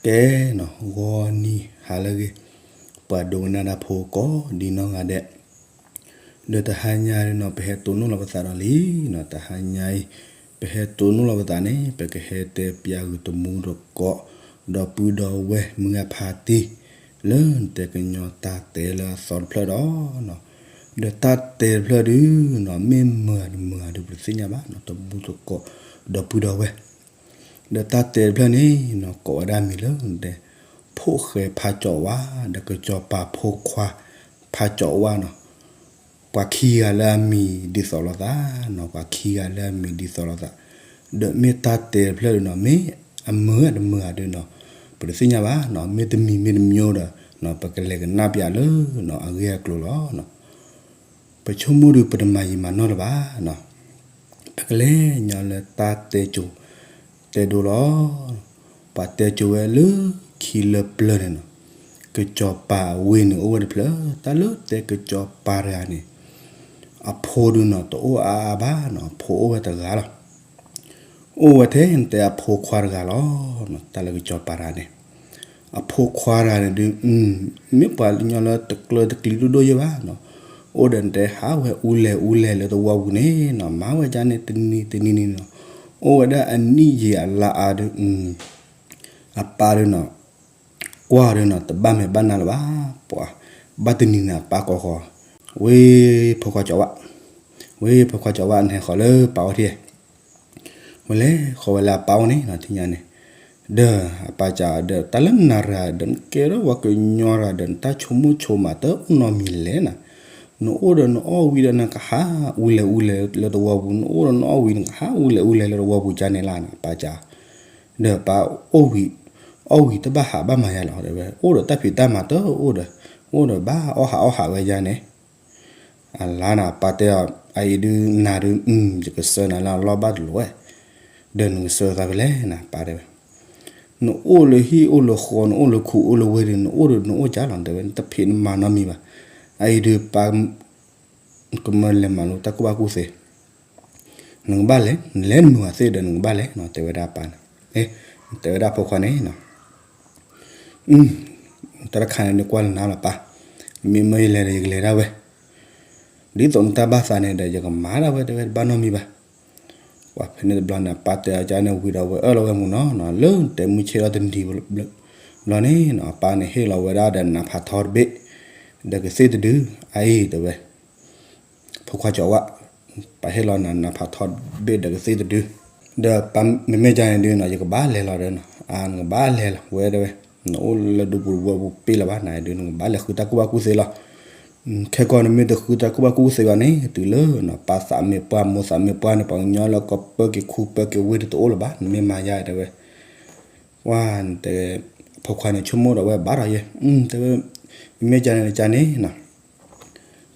ကဲနီၤ ဂီၤနံၤဟါလၢအဂ့ၤ, ပှၤဒိကနၣ်တၢ်ဖိကိးဒံနီၢ်ဂၤဒဲး, ဒီးတဟါညါအံၤနီၤ ပဟဲတိၢ်နီၣ်လီၤပသးဒီးလံနီၤ, တဟါညါအံၤ ပဟဲတိၢ်နီၣ်လီၤပသးန့ၣ် ပကဟဲတဲပၠးဂုာ်တမူတကိး ဒီပုၢ်ဒီဝဲၢ်မုၢ်ဂၢ်ဖါတံၢ် လၢနတဲကညီတၢ်တဲလၢအသီတဖျၢၣ်ဒီး ဒီးတၢ်တဲတဖျၢၣ်ဒုနီၤ မ့ၢ်မုာ်တမုာ်ဒုပတသ့ၣ်ညါဘၣ်နီၤ, တမူတကိး ဒီပုၢ်ဒီဝဲၢ် ဒီးတၢ်တဲတဖျၢၣ်န့ၣ်နီၤ ကိးဝဲဒၣ်မံၤလၢနတဲ ဖိၣ်ဃဲဖးကၠီၤဝါ ဒီးကစီၤပၤဖိခွါဖးကၠီၤဝါနီၤ, ပှၤခံဂၤလၢအမံၤဒ်သိးလိာ်သးနီၤ, ပှၤခံဂၤလၢအမံၤဒ်သိးလိာ်သး, ဒီးမ့ၢ်တၢ်တဲတဖျၢၣ်ဒုနီၤ မ့ၢ်အမုာ်တမုာ်ဧါဒုနီၤ ပတသ့ၣ်ညါဘၣ်နီၤ, မ့ၢ်တမံၤမ့ၢ်တမံၤဒီး ပကလဲၤကနၣ်ပၠးလၢနီၤအဂ့ၢ်အကျိၤလီၤနီၤ. ပဆိကမိၣ်ဒုပတမၤယံာ်မၤနီၢ်လၢၤဘၣ်နီၤ, ပကလဲၤညီလၢတၢ်တဲကိၤတဲဒိလီၤ. ပှၤတဲကိၤဝဲလၢခံလၢပျၢၤန့ၣ်နီၤ, ကစီၤပၤအဝ့ၢ်န့ၣ်အိၣ်ဝဲတဖျၢၣ်, တၢ်လၢတဲကစီၤပၤတဂၤန့ၣ် အဖိဒုနီၤ တအိၣ်အါအါဘၣ်နီၤ, အဖိအိၣ်ဝဲတဂၤလီၤ. အိၣ်ဝဲထဲတဲအဖိခွါတဂၤလီၤ. တၢ်လၢကစီၤပၤတဂၤန့ၣ် အဖိခွါတဂၤန့ၣ်ဒု မ့ၢ်ပှၤကညီလၢတကျၢၤတကျံၤဒိၣ်ဒိၣ်ယဲၢ်ဘၣ်နီၤ, အိၣ်ဒီးနတဲဟးဝဲအူလဲၣ်အူလဲၣ်လၢသဝီပူၤန့ၣ်နီၤ, မၤဝဲဒ်န့ၣ်တနံၤတနံၤန့ၣ်နီၤ, အိၣ်ဝဲဒၣ်အနံၣ်ယံာ်အလါအါဒု အပၢ်ဒုနီၤ ကွၢ်ဒုနီၤ တဘၣ်မဲာ်ဘၣ်နါလၢၤဘၣ်, ပှၤဘၣ်တနံၤန့ၣ် အပၢ်ကိးဃီၤ, ဝ့ၢ်ဖိခွါကၠီၤဝါ, ဝ့ၢ်ဖိခွါကၠီၤဝါ နဟဲဃီၤလၢပၢ်အိၣ်ထံၣ်, ဝဲလဲၤဃီၤဝဲလၢအပၢ်အိၣ်န့ၣ်နီၤ, ထံၣ်ညါန့ၣ်, ဒီးအပၢ်ကးဒီး တၢ်လၢနၤရၤဒီး နကဲထီၣ်ပှၤကညီတဂၤဒီး နတၢ်ဆိကမိၣ်ဆိကမးတအိၣ်နီတမံၤလဲၣ်နီၤ, နအိၣ်ဒီးနအီၣ်ဝံၤဒီးနကဟးအူလဲၣ်အူလဲၣ်လၢသဝီပူၤ, နအိၣ်ဒီးနအီၣ်ဝံၤနကဟးအူလဲၣ်အူလဲၣ်လၢသဝီပူၤကန့ၣ်လီၤနီၤ, အပၢ်ကး ဒီးပၢ်အိၣ်ဝံၤ, အီၣ်ဝံၤတဘၣ်ဟးဘၣ်မၤယါလီၤ, အိၣ်ဒီးတၢ်ဖံးတၢ်မၤတအိၣ်ဒီး, အိၣ်ဒီးဘၣ်အီၣ်ဟးအီၣ်ဟးဝဲယါန့ၣ်, အလါန့ၣ် အပၢ်တဲအီၤ, အအံၤဒုနၤဒု, ယကဆှၢနၤလၢအလီၢ်ဘၣ်တလိၤဝဲ, ဒီးနကဆှၢသးဖဲလဲၣ်နၤ ပၢ်တဲဝဲ, နအိၣ်လၢဟံၣ်အိၣ်လၢဃီ နအိၣ်လၢခူအိၣ်လၢဝ့ၢ်ဒီး နအိၣ်ဒီးနအိၣ်ကၢ်လီၤ တဲဝဲ, နတဖံးနမၤနီတမံၤဘၣ်, အအံၤဒုပၢ် ကမၢလဲၤမၤလိတၢ်ကူၣ်ဘၣ်ကူၣ်သ့, နကဘၣ်လဲၤ, နလဲၤနုာ်အသ့ဒီးနကဘၣ်လဲၤနီၤ, တဲဝဲဒၣ်အပၢ်န့ၣ်, တဲဝဲဒၣ်ဖိခွါန့ၣ်နီၤ, တၢ်တခါန့ၣ် နကွၢ်လၢနၤလီၤပၢ်, မ့မ့ၢ်ယလဲၤဒီးယကလဲၤဒၣ်ဝဲ, ဒ်သိးနတၢ်ဘၣ်သးန့ၣ်ဒီး ယကမၤဒၣ်ဝဲ တဲဝဲတဘၣ်နီတမံၤဘၣ်, ပှၤဖဲန့ၣ်တဘျီန့ၣ် အပၢ်တဲအီၤကန့ၣ်ဝံၤဒီး ဝဲအၢၣ်လီၤဝဲမုၢ်နီၤနီၤ, လၢနတဲမုၢ်ဆ့ၣ်ထီၣ်တနံၤဘျီန့ၣ်နီၤ အပၢ်န့ၣ်ဟ့ၣ်လီၤဝဲဒၣ်ဒီးနးဖးထီတဘ့ၣ်, ဒီးကသ့ၣ်တဒု, အအံၤတဲဝဲ ဖိခွါကၠီၤဝါ, ပၢ်ဟ့ၣ်လီၤနၤနးဖးထီတဘ့ၣ်ဒီးကသ့ၣ်တဒု, ဒီးပၢ်မ့မ့ၢ်ကန့ၣ်ဒုနီၤ ယကဘၣ်လဲၤလီၤဒီးနီၤ, အါနကဘၣ်လဲၤလီၤ ဝဲတဲဝဲ, နအိၣ်လၢဒူပူၤတဝီပူၤပ့ၢ်လၢၤဘၣ်နၤဒု နကဘၣ်လဲၤဃုတၢ်ကူၣ်ဘၣ်ကူၣ်သ့လီၤ. ခဲကီန့ၣ်မ့ၢ်တဃုတၢ်ကူၣ်ဘၣ်ကူၣ်သ့ဘၣ်န့ၣ် တုၤလၢနီၤ ပၢ်သးမ့ၢ်ပှၢ် မိၢ်သးမ့ၢ်ပှၢ်န့ၣ် ပှၤကညီလၢကီၢ်ပၢက့ၤခူပၢက့ၤဝ့ၢ်ဒုတအိၣ်လၢၤဘၣ် နမ့ၢ်မၤယါတဲဝဲ, ဝါ တဲ ဖိခွါန့ၣ်ဆိကမိၣ်ဒီးဝဲဘၣ်ဒီးယဲ, တဲဝဲ, မ့မ့ၢ်ကန့ၣ်ကန့ၣ်နီၤ,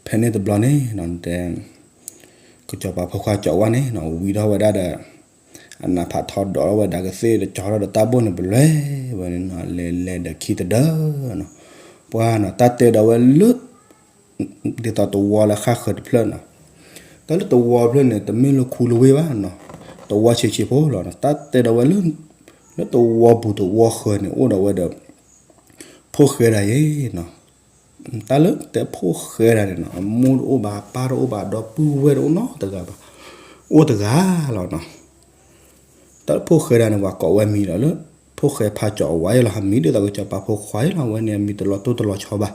ဖဲန့ၣ်တဘျီန့ၣ်နီၤ တဲ ကစီၤပၤဖိခွါကၠီၤဝါန့ၣ်နီၤ ဝံၤထီၣ်ဝဲဒၣ်ဒီး အနးဖးထီဒီးဝဲဒၣ်ကသ့ၣ်တကၠီထီၣ်ဒီးတၢ်ဘိၣ်န့ၣ် ပလဲၤဝဲန့ၣ်နီၤ လဲၤလဲၤဒီးခံတဒၢနီၤ, ပှၤနီၤ တၢ်တဲဒီးဝဲလၢ ဒ်သိးတဝီလၢဃၣ်ဃၢၤတဖျၢၣ်နီၤ, တၢ်လၢတဝီဖျၢၣ်န့ၣ် တမ့ၢ်လၢခူလၢဝ့ၢ်ဘၣ်နီၤ, တဝီဆံးဆံးဖိလီၤနီၤ, တၢ်တဲဒီးဝဲလၢ လၢတဝီပူၤတဝီဃၢၤန့ၣ် အိၣ်ဒီးဝဲဒီး ဖိၣ်ဃဲဒၣ်ယဲနီၤ, တၢ်လၢတဲဖိၣ်ဃဲဒၣ်န့ၣ်နီၤ အမိၢ်တအိၣ်ဘၣ် အပၢ်တအိၣ်ဘၣ် ဒီပုၢ်ဝဲၢ်တအိၣ်နီတဂၤဘၣ်, အိၣ်တဂၤလီၤနီၤ. တၢ်လၢဖိၣ်ဃဲဒၣ်န့ၣ် ပှၤကိးဝဲမံၤလီၤလၢ ဖိၣ်ဃဲဖးကၠီၤဝါယဲလီၤ, မံၤဒ်သိးကစီၤပၤဖိခွါယဲလီၤ, အဝဲန့ၣ်အမံၤတလီၤတိၢ်တလီၤဆီဘၣ်,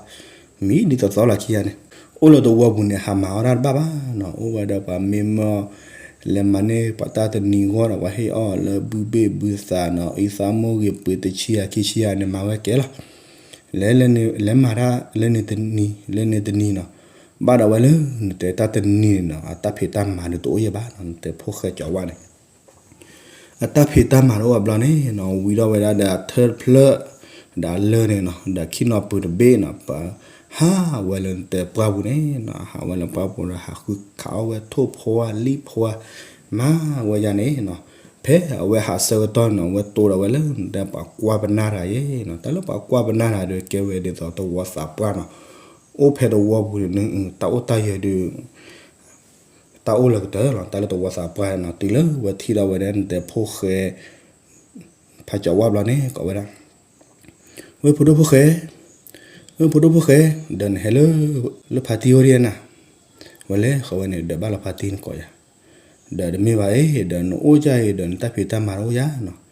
မံၤဒ်သိးသိးလီၤခံဂၤန့ၣ်, အိၣ်လၢတဝီပူၤန့ၣ် ဟးမၤအီၣ်တၢ်တဘၣ်ဘၣ်နီၤ, အိၣ်ဝဲဒီးပှၤမ့ၢ်မၢ လဲၤမၤန့ၢ်ပှၤတၢ်တနံၤဂီၢ်ဒီး ပှၤဟ့ၣ်အီၣ်လၢဘုဘ့ၣ်ဘုသးနီၤ, အံသးမိၢ်ဂ့ၤပှ့ၤတဆံဂၤခံဆံဂၤန့ၣ် မၤဝဲကဲလီၤ. လဲၤလဲၤန့ၣ် လဲၤမၤတၢ်လၢန့ၣ်တနံၤ လၢန့ၣ်တနံၤနီၤ, ဘၣ်ဒီးဝဲလၢနတဲတၢ်တနံၤန့ၣ်နီၤ အတၢ်ဖံးတၢ်မၤဒုးတအိၣ်ယဲၢ်ဘၣ်နီၤ, နတဲဖိၣ်ဃဲကၠီၤဝါန့ၣ် အတၢ်ဖံးတၢ်မၤတအိၣ်ဘၣ်ဘျီန့ၣ်နီၤ, ဝံၤထီၣ်ဝဲဒၣ်ဒီးအထၢတဖျၢၣ် ဒီးအလၢန့ၣ်နီၤ, ဒီးခံနီၤပုၤတဘ့ၣ်နီၤ, ပဟးဝဲလၢနတဲပှၢ်ပူၤန့ၣ်နီၤ, ဟးဝဲလၢပှၢ်ပူၤဒီး ဟးဃုခးအီၣ်ဝဲထိၣ်ဖိဧါ လံၣ်ဖိဧါ, မၤဝဲယါန့ၣ်နီၤ, ဖဲအဝဲဟးဆၢကတီၢ်နီၤ, အဝဲတိဒီးဝဲလၢနတဲပှၤကွၢ်ပနၢ်တဂၤယဲနီၤ, တၢ်လၢပှၤကွၢ်ပနၢ်တဂၤဒီး ကဲဝဲဒ်သိးသဝီသးပှၢ်နီၤ, အိၣ်ဖဲသဝီပူၤန့ၣ် တၢ်အိၣ်တၢ်ယၢၤဒုး တၢ်အိၣ်လၢကတၢၢ်လီၤ, တၢ်လၢသဝီသးပှၢ်နီၤ, တုၤလၢဝဲထံၣ်ဒီးဝဲဒၣ်နတဲဖိၣ်ဃဲ ဖးကၠီၤဝါဘျီန့ၣ် ကိးဝဲဒၣ် ဝဲဖိဒိၣ်ဖိၣ်ဃဲ, ဝဲဖိဒိၣ်ဖိၣ်ဃဲ, ဒီးနဟဲလၢ လၢဖါတံၢ်အိၣ်ဒံးနၤ, ဝဲလဲၤဃီဝဲန့ၣ် ဒီးဘၣ်လီၤဖါတံၢ်နကိးယၤ, ဒီးတမ့ၢ်ဘၣ်အံၤ ဒီးနအိၣ်ဒ်အံၤ ဒီးနတၢ်ဖံးတၢ်မၤတအိၣ်ယၤနီၤ,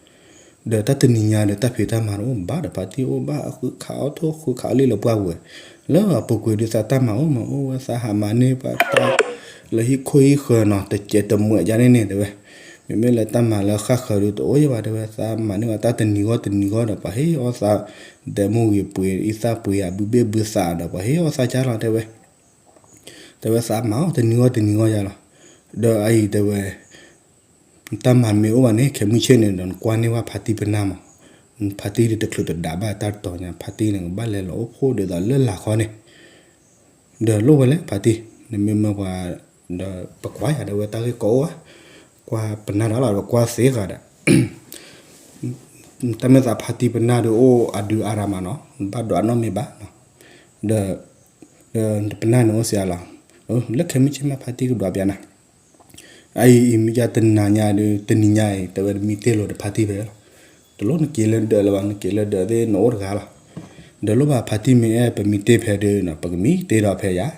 ဒီးတၢ်တနံၤညါဒီးတၢ်ဖံးတၢ်မၤတအိၣ်ဘၣ်ဒီး ဖါတံၢ်အိၣ်ဘၣ် ဃုခးအီၣ်ထိၣ်ဃုခးအီၣ်လံလၢပှၢ်ပူၤဝဲ, လၢအပူၤကွံာ်ဒုးသးတၢ်မၤအိၣ်မး အိၣ်ဝဲသးဟးမၤန့ၢ်ပှၤတၢ် လၢဟံၣ်ခိၣ်ဟံၣ်ဃၢၤနီၤ တစဲးတမှဲးဒ်န့ၣ်န့ၣ် တဲဝဲ, မ့မ့ၢ်လၢတၢ်မၤလၢဃၣ်ဃၢၤဒုးတအိၣ်ယၤဘၣ် တဲဝဲ သးမၤန့ၢ်ဝဲတၢ်တနံၤဂီၢ်တနံၤဂီၢ်ဒီး ပှၤဟ့ၣ်အီၣ်သး ဒဲမုၢ်ဂ့ၤပှ့ၤ အံသၣ်ပှ့ၤ အဘုဘ့ၣ်ဘုသးဒီး ပှၤဟ့ၣ်အီၣ်သးကၢ်လီၤ တဲဝဲ, တဲဝဲသးမၤအီၣ်တနံၤဂီၢ်တနံၤဂီၢ်ယၤလီၤ, ဒီးအအံၤတဲဝဲ တၢ်မၤမ့ၢ်အိၣ်ဘၣ်န့ၣ် ခဲမုၢ်ဆ့ၣ်န့ၣ်ဒီး နကွၢ်န့ၢ်ဝဲဖါတံၢ်ပနၢ်မး, ဖါတံၢ်ဒုးတချုးတဒးဘၣ်တၢ်တတီၤညါ ဖါတံၢ်န့ၣ် ကဘၣ်လဲၤလီၤအိၣ်ဖှိၣ်ဒ်သိးလၢလာ်ခီန့ၣ်, ဒီးလိၣ်ဝဲလဲၣ်ဖါတံၢ်, နမ့ၢ်မၢပှၤ, ဒီးပကွၢ်ယၤဒီးဝဲတၢ်ဂ့ၢ်ကီအိၣ်ဧါ, ကွၢ်ပနၢ်ဒီးလီၤ ပကွၢ်သ့ဃာ်ဒီး တၢ်မ့ၢ်သးဖါတံၢ်ပနၢ်ဒီးအိၣ်အဒုအါရၤမးနီၤ ဘၣ်ဒွးနီတမံၤဘၣ်, ဒီး, ဒီးပနၢ်န့ၣ်အိၣ်စ့ၢ်အါလီၤ, လၢခဲမုၢ်ဆ့ၣ်မ့ၢ်ဖါတံၢ်ကဒွးပျးနၤ, အအံၤအံၤမ့ၢ်ယါတနၤညါဒီးတနံၤညါအံၤ တဲဝဲတမံတ့ၢ်လိာ်ဒီးဖါတံၢ်ဖဲလီၤ, တလိၣ်နက့ၤလၢဒၢးလၢၤဘၣ် နက့ၤလၢဒၢးသ့ၣ်နအိၣ်တဂၤလီၤ, ဒီးလိၣ်ဘၣ်ဖါတံၢ်မ့ၢ်အဲၣ်ပမံတ့ၢ်ဖဲဒီး ပကမံတ့ၢ်ဒီးဖဲယၤ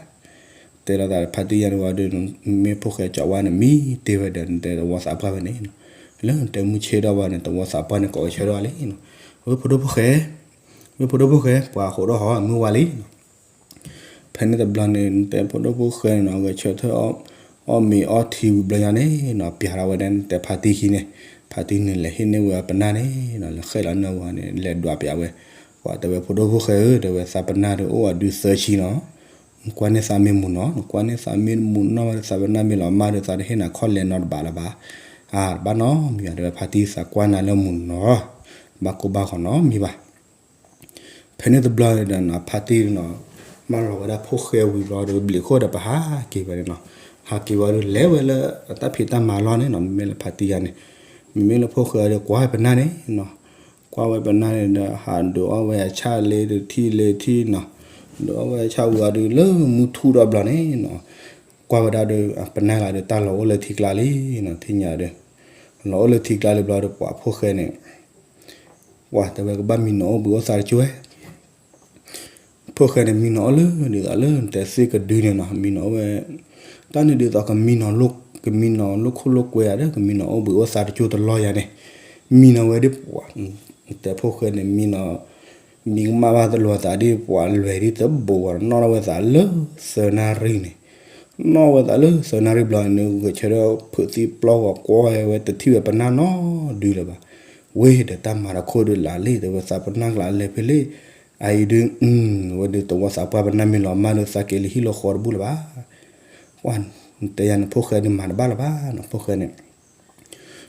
တဲလီၤသးဖါတံၢ်ယၤန့ၣ်ဝံၤဒီး မ့ၢ်ဖိၣ်ဃဲကၠီဝါန့ၣ် မံတ့ၢ်ဝဲဒီး နတဲသဝီသးပှၢ်ဖဲန့ၣ်, လၢနတဲမုၢ်ဆ့ၣ်ဒီးဝဲန့ၣ် သဝီသးပှၢ်န့ၣ် ကိးကဆၢထၢၣ်လံ, ဝဲဖိဒိၣ်ဖိၣ်ဃဲ, ဝဲဖိဒိၣ်ဖိၣ်ဃဲ ပှၤဟးဒီးဟီမုၢ်ဝါလံ, ဖဲန့ၣ်တဘျီန့ၣ် နတဲဖိဒိၣ်ဖိၣ်ဃဲန့ၣ်နီၤ ဂဲၤဆၢထၢၣ် အီၣ်မ့ၤအီထံဝံၤဘျီညါန့ၣ်နီၤ ပျးထီၣ်ဝဲဒၣ်နတဲဖါတံၢ်ခံန့ၣ်, ဖါတံၢ်န့ၣ် လဲၤဟ့ၣ်န့ၢ်ဝဲအပနၢ်န့ၣ်နီၤ လဲၤဃဲလီၤန့ၢ်ဝဲန့ၣ် လဲၤဒွးပျးဝဲ, ပှၤတဲဝဲဖိဒိၣ်ဖိၣ်ဃဲဧၢ တဲဝဲသးပနၢ်ဒီးအိၣ်အဒုသၢဆံနီၤ, နကွၢ်န့ၢ်သးမ့ၢ်မူးနီၤ, နကွၢ်န့ၢ်သးမ့ၢ်မူးနီၤဝဲ သးပနၢ်မ့ၢ်လီၤမၢ်ဒီး သးတဟ့ၣ်နၤခီၣ်လဲၤနီတဘးလၢၤဘၣ်, အါတဘၣ်နီတမံၤဘၣ် တဲဝဲဖါတံၢ်သးကွၢ်နၤလၢမူးနီၤ, ဘၣ်ကိၢ်ဘၣ်ဂီၤနီတမံၤဘၣ် ဖဲန့ၣ်တဘျီဒီးနီၤ ဖါတံၢ်နီၤ မၢလီၤဝဲဒၣ်ဖိၣ်ဃဲဝံၤဘျီဒီး ဘျံးခိၣ်ဒီးပဟးက့ၤဝဲန့ၣ်နီၤ, ဟးက့ၤဝံၤဒီး လဲၤဝဲလၢအတၢ်ဖံးတၢ်မၤလီၢ်န့ၣ်နီၤ မ့မ့ၢ်လၢဖါတံၢ်ယၤန့ၣ်, မ့မ့ၢ်လၢဖိၣ်ဃဲဒီး ကွၢ်ဝဲပနၢ်န့ၣ်နီၤ, ကွၢ်ဝဲပနၢ်န့ၣ်ဒီး ဟးဒုးအီၣ်ဝဲအဆၣ်လၢတထံၣ်လၢထံၣ်နီၤ, ဒုးအီၣ်ဝဲအဆၣ်ဝံၤအီၤဒီး လၢမူထူၣ်ဒီးဘျီန့ၣ်နီၤ, ကွၢ်ဝဲဒၣ်ဒီး ပနၢ်လၢဒီး တၢ်လီၤအိၣ်လၢထံကျါလံနီၤ ထံၣ်ညါဒီး, လီၤအိၣ်လၢထံကျါလံဘျီဒီး ပှၤဖိၣ်ဃဲန့ၣ် ပှၤတဲဝဲကဘၣ်မံနီၤအိၣ်ဘှံးအိၣ်သါတကၠိဝဲ, ဖိၣ်ဃဲန့ၣ် မံနီၤအိၣ်လၢဒ်သိးလၢနတဲသ့ၣ်ကဒုန့ၣ်နီၤ မံနီၤအိၣ်ဝဲ, တၢ်န့ၣ်ဒ်သိးကမံနီၤ, ကမံနီၤလိၣ်ခိၣ်လိၣ်ကွဲဧါဒီး ကမံနီၤအိၣ်ဘှံးအိၣ်သါတကၠိတလီၢ်ယၤန့ၣ်, မံနီၤဝဲဒ်ပှၤ, နတဲဖိၣ်ဃဲန့ၣ် မံနီၤ, မံကမၣ်ဘၣ်တလိၤသးဒ်ပှၤလွဲၤဒ်တဘိးဝဲ နီၣ်ထီၣ်ဝဲသးလၢသၢနၣ်ရံၣ်န့ၣ် နီၣ်ဝဲသးလၢသၢနၣ်ရံၣ်ဘျီန့ၣ် ဂဲၤဆၢထၢၣ်ဖုးသံပျီဂီၤကွၢ်ဝဲတထံၣ်ဝဲပနၢ်နီတဒုလၢၤဘၣ်, ဝ့ၢ်ဒီးတၢ်မၤတခိၣ်ဒုးလၢ်လံ တဲဝဲသးပနၢ်ကျါလဲၤဖဲလဲၣ်, အအံၤဒုး, ဝဲဒုးသဝီသးပှၢ်ပနၢ်မ့ၢ်လီၤမၢ်ဒီး သးက့ၤလၢဟံၣ်လၢဃီတဘူၣ်လၢၤဘၣ်, ပှၤ, နတဲယၤန့ၣ်ဖိၣ်ဃဲဒုးမၤတဘၣ်လၢၤဘၣ်နီၤ ဖိၣ်ဃဲန့ၣ်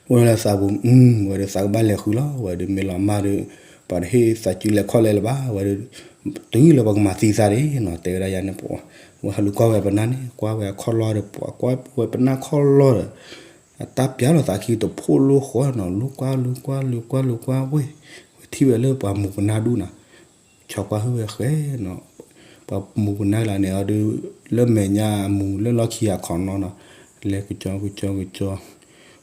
အိၣ်လၢသးပူၤ, ဝဲဒုးသးကဘၣ်လဲၤဃုလီၤ ဝဲဒုးမ့ၢ်လီၤမၢ်ဒီး, ပှၤတဟ့ၣ်သးစုလဲၤခီၣ်လဲၤလၢၤဘၣ် ဝဲဒုး, တုၤလၢပှၤကမၤသံသးဒၣ်နီၤ တဲဝဲဒၣ်ယၤန့ၣ်ပှၤ, ဝဲဟးလူၤကွၢ်ဝဲပနၢ်န့ၣ် ကွၢ်ဝဲအခီၣ်လီၢ်ဒီး ပှၤကွၢ်ဝဲပနၢ်ခီၣ်လီၢ်ဒီး, အတၢ်ပျးလိာ်သးခံတဖိၣ်လိာ်ဃီနီၤ လူၤကွၢ်လူၤကွၢ်လူၤကွၢ်လူၤကွၢ်ဝဲ, ဝဲထံၣ်ဝဲလၢပှၤမူးပနၢ်ဒူၣ်နီၤ ဆီကွၢ်ဟုၣ်ဝဲဃဲနီၤ, ပှၤမူးပနၢ်လၢန့ၣ်အီၤဒုး, လၢမဲာ်ညါအမူးလၢလီၢ်ခံအခီနီၤနီၤ, လဲၤကကၠီကကၠီကကၠီ,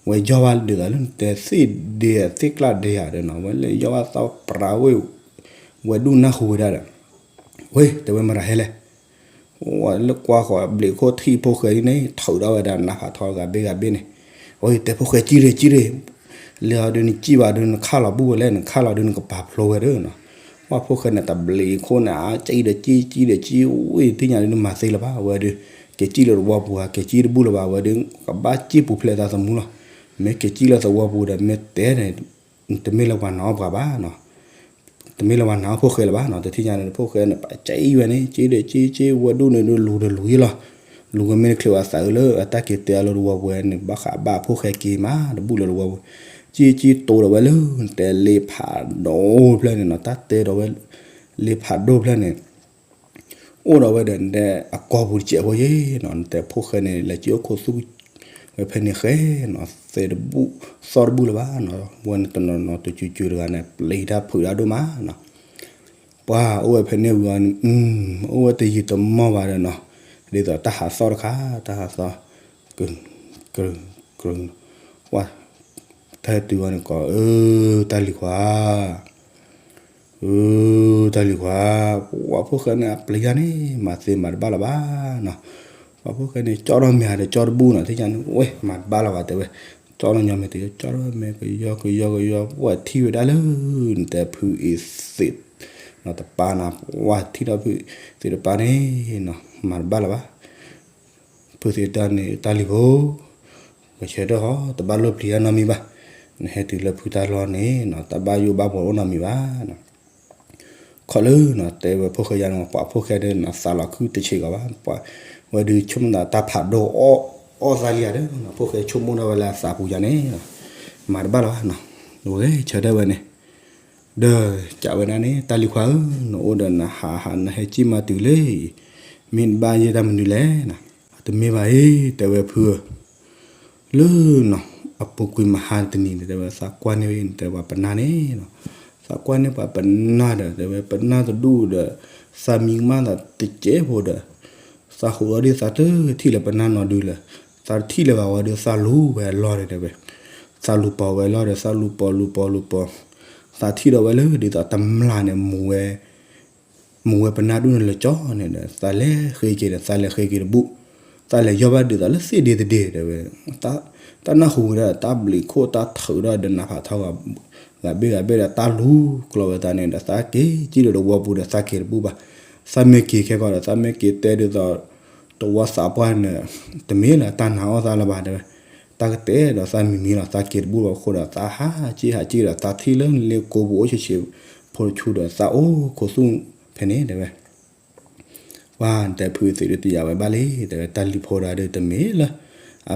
ဝဲယီၢ်ဘၣ်ဒ်သိးလၢနတဲသ့ၣ်ဒ့ဧါသ့ၣ်ကျၣ်ဒ့ဧါဒီးနီၤ ဝဲလၢယီၢ်ဘၣ်သီပြးဝဲ, ဝဲဒူၣ်နၢ်ဟူဝဲဒၣ်ဒီး, ဝဲတဲဝဲမတၤဟဲလဲၣ် ဝဲလၢကွၢ်ဃီၤဘျံးခိၣ်ထံၣ်ဖိၣ်ဃဲဒ်န့ၣ် ထုးဒီးဝဲဒၣ်နးဖးထီဂၤဘ့ၣ်ဂၤဘ့ၣ်န့ၣ်, ဝဲတဲဖိၣ်ဃဲကံၣ်ရ့ၣ်ကံၣ်ရ့ၣ်, လဲၤအီၤဒုးနကံၣ်ဘၣ်ဒုးနခၣ်လီၤဘူၣ်ဝဲလဲၣ် နခၣ်လီၤဒုးနကပာ်ဖျိဝဲဒီးနီၤ, ပှၤဖိၣ်ဃဲန့ၣ်တဘျံးခိၣ်န့ၣ် အကံၣ်ဒီးကံၣ်ကံၣ်ဒီးကံၣ် ဝဲထံၣ်ညါဒုးနမၤသ့လၢၤဘၣ် ဝဲဒုး, က့ၤကံၣ်လၢသဝီပူၤဧါ က့ၤကံၣ်တဘူၣ်လၢၤဘၣ် ဝဲဒုး, ကဘၣ်ကံၣ်ပူၤဖျဲးသးသမူလီၤ, မ့ၢ်က့ၤကံၣ်လၢသဝီပူၤဒီးမ့ၢ်တဲန့ၣ်, တမ့ၢ်လၢပှၤနာ်အီၣ်ပှၤဘၣ်နီၤ တမ့ၢ်လၢပှၤနာ်အီၣ်ဖိၣ်ဃဲလၢၤဘၣ်နီၤ တထံၣ်ညါန့ၣ် ဖိၣ်ဃဲန့ၣ် ပကံၣ်ဝဲန့ၣ် ကံၣ်ဒီးကံၣ်ကံၣ် ဝဲဒူၣ်န့ၣ်ဒုးလူၤဒီးလူၤယ့လီၤ, လူၤဝဲမ့ၢ်တချုးဘၣ်သးအုးလၢအတၢ်က့ၤတဲအီၤလၢသဝီပူၤန့ၣ် ဘၣ်ဃးဘၣ်ဖိၣ်ဃဲက့ၤမး တဘူၣ်လၢသဝီပူၤ, ကံၣ်ကံၣ်တိဒီးဝဲလၢ တဲလ့ဖးဒိၣ်ဖျၢၣ်န့ၣ်နီၤ တၢ်တဲဒီးဝဲ လ့ဖးဒိၣ်ဖျၢၣ်န့ၣ် အိၣ်ဒီးဝဲဒီးနတဲအကီၢ်ပူၤတစဲးဖိယ့ၣ်နီၤ နတဲဖိၣ်ဃဲန့ၣ် လဲၤကံၣ်အိၣ်ခိးသူၣ်ဝဲဖဲန့ၣ်ဃဲနီၤ သဲတဘူၣ်သီၣ်တဘူၣ်လၢၤဘၣ်နီၤ ဝဲန့ၣ်တနီၤနီၤတစူၤစူၤတဂၤန့ၣ် ပျံၤတၢ်ဖုးတၢ်ဒိၣ်မးနီၤ ပှၤအိၣ်ဝဲဖဲန့ၣ်ဝံၤအီၤန့ၣ် အိၣ်ဝဲတယံာ်တမီၢ်ဘၣ်ဒီးနီၤ ဒ်သိးတၢ်ဟးသီၣ်တခါ တၢ်ဟးသီၣ် က က က ပှၤ တၢ်ဟဲတုၤဝဲန့ၣ်ကီး အၢ တၢ်လံၤခွါ အၢ တၢ်လံၤခွါ, ပှၤဖိၣ်ဃဲန့ၣ် အပျံၤယၤန့ၣ် မၤသ့မၤတဘၣ်လၢၤဘၣ်နီၤ. ပှၤဖိၣ်ဃဲန့ၣ် ကၠီထီၣ်မဲာ်ဒီးကၠီတဘူၣ်နီၤ, ထံၣ်ညါန့ၣ် ဝဲ မၤတဘၣ်လၢၤဘၣ် တဲဝဲ, ကၠီထီၣ်ညီမဲာ်တယီ ကၠီထီၣ်မဲာ်ကယီကယီကယီ, ပှၤထံၣ်ဝဲဒၣ်လၢ နတဲဖုအံၤသ့းနီၤတပၤနီၤ, ပှၤထံၣ်ထီၣ်ဖုသ့းတပၤန့ၣ်နီၤ မၤတဘၣ်လၢၤဘၣ်. ဖုသ့းတဲန့ၣ် တၢ်လံၤဖိ, ပဆၢထၢၣ်ဟီ တဘၣ်လိၣ်ပျံၤတၢ်နီတမံၤဘၣ်. နဟဲတုၤလၢဖုတၢ်လီၢ်န့ၣ်နီၤ တၢ်ဘၣ်ယိၣ်ဘၣ်ဘှီးအိၣ်နီတမံၤဘၣ်. ခီလၢနီၤ တဲဝဲဖိၣ်ဃဲယၤန့ၣ် ပှၤဖိၣ်ဃဲဒီးနီၤ သးလီၤခုတဆံးကီးဘၣ်, ပှၤဝဲဒုးဆိကမိၣ်သးတၢ်ဖးဒိၣ်အီၣ်သးလံဧါဒီး ဖိၣ်ဃဲဆိကမိၣ်ဒၣ်ဝဲလၢအသးပူၤယၤန့ၣ်နီၤ မၤတဘၣ်လၢၤဘၣ်နီၤ. ဝဲဆၢထၢၣ်ဝဲန့ၣ် ဒီးကးဝဲဒၣ်န့ၣ် တၢ်လံၤခွါဧၢ, နအိၣ်ဒီးနဟးဟး နဟဲကံၣ်မၤတုၤလၢအံၤ, မ့ၢ်နဘၣ်ယဲၢ်တၢ်မနုၤလဲၣ်နီၤ. တမ့ၢ်ဘၣ်အံၤ တဲဝဲဖုဧၢ, လၢနီၤ အပူၤကွံာ်မဟါတနံၤန့ၣ် တဲဝဲသးကွၢ်န့ၢ်ဝဲအံၤန့ၣ် တဲဝဲပနၢ်န့ၣ်နီၤ, သးကွၢ်န့ၢ်ပှၤပနၢ်ဒီး တဲဝဲပနၢ်တဒူၣ်ဒီး သးမံကမၣ်သးတစဲးဖိဒီး သးဟူးထီၣ်ဒ်သးတထံၣ်လၢပနၢ်နီတဒုလၢၤ, သးတထံၣ်လၢၤဘၣ်ဝဲဒီး သးလူၤဝဲအလီၢ်န့ၣ် တဲဝဲ, သးလူၤပိာ်ဝဲအလီၢ်ဒီး သးလူၤပိာ်လူၤပိာ်လူၤပိာ်, သးထံၣ်ဒီးဝဲလၢဒ်သိးတမျၢ်န့ၣ် မူဝဲ မူဝဲပနၢ်ဒူၣ်န့ၣ်လၢကၠီန့ၣ်ဒီး သးလဲၤဃ့က့ၤဒီး သးလဲၤဃ့က့ၤတဘူၣ်, သးလဲၤယီၢ်ဘၣ်ဒ်သိးလၢသ့ၣ်ဒ့တဒ့ တဲဝဲ, တၢ်နၢ်ဟူဝဲဒၣ်တၢ်ဘျံးခိၣ်တၢ်ထုးဒီး ဒနးဖးထီဂၤ ဂၤဘ့ၣ်ဂၤဘ့ၣ်ဒီး တၢ်လူၤကျီဝဲသးန့ၣ်ဒီး သးက့ၤကံၣ်ဒီးတဝီပူၤဒီး သးက့ၤတဘူၣ်ဘၣ်, သးမ့ၢ်က့ၤခဲကီးဒီး သးမ့ၢ်က့ၤတဲဒ်သိး တဝီသးပှၢ်န့ၣ် တမ့ၢ်လၢတၢ်နာ်အီၣ်သးလၢၤဘၣ် တဲဝဲ, တၢ်ကတဲဒီးသးမံၤမံၤလီၤ သးက့ၤတဘူၣ်ဘၣ်အဃိဒီး သးဟးကံၣ်ဟးကံၣ်ဒီး သးထံၣ်လၢလ့ကိပူၤအိၣ်ဆံးဆံးဖိတဆူဒီး သးအိၣ်ခိးသူၣ်ဖဲန့ၣ် တဲဝဲ ပှၤနတဲဖုသ့းဒုးတယာ်ဝဲဘၣ်လံ တဲဝဲ တၢ်လံၤဖိတဂၤဒီးတမ့ၢ်လၢ အ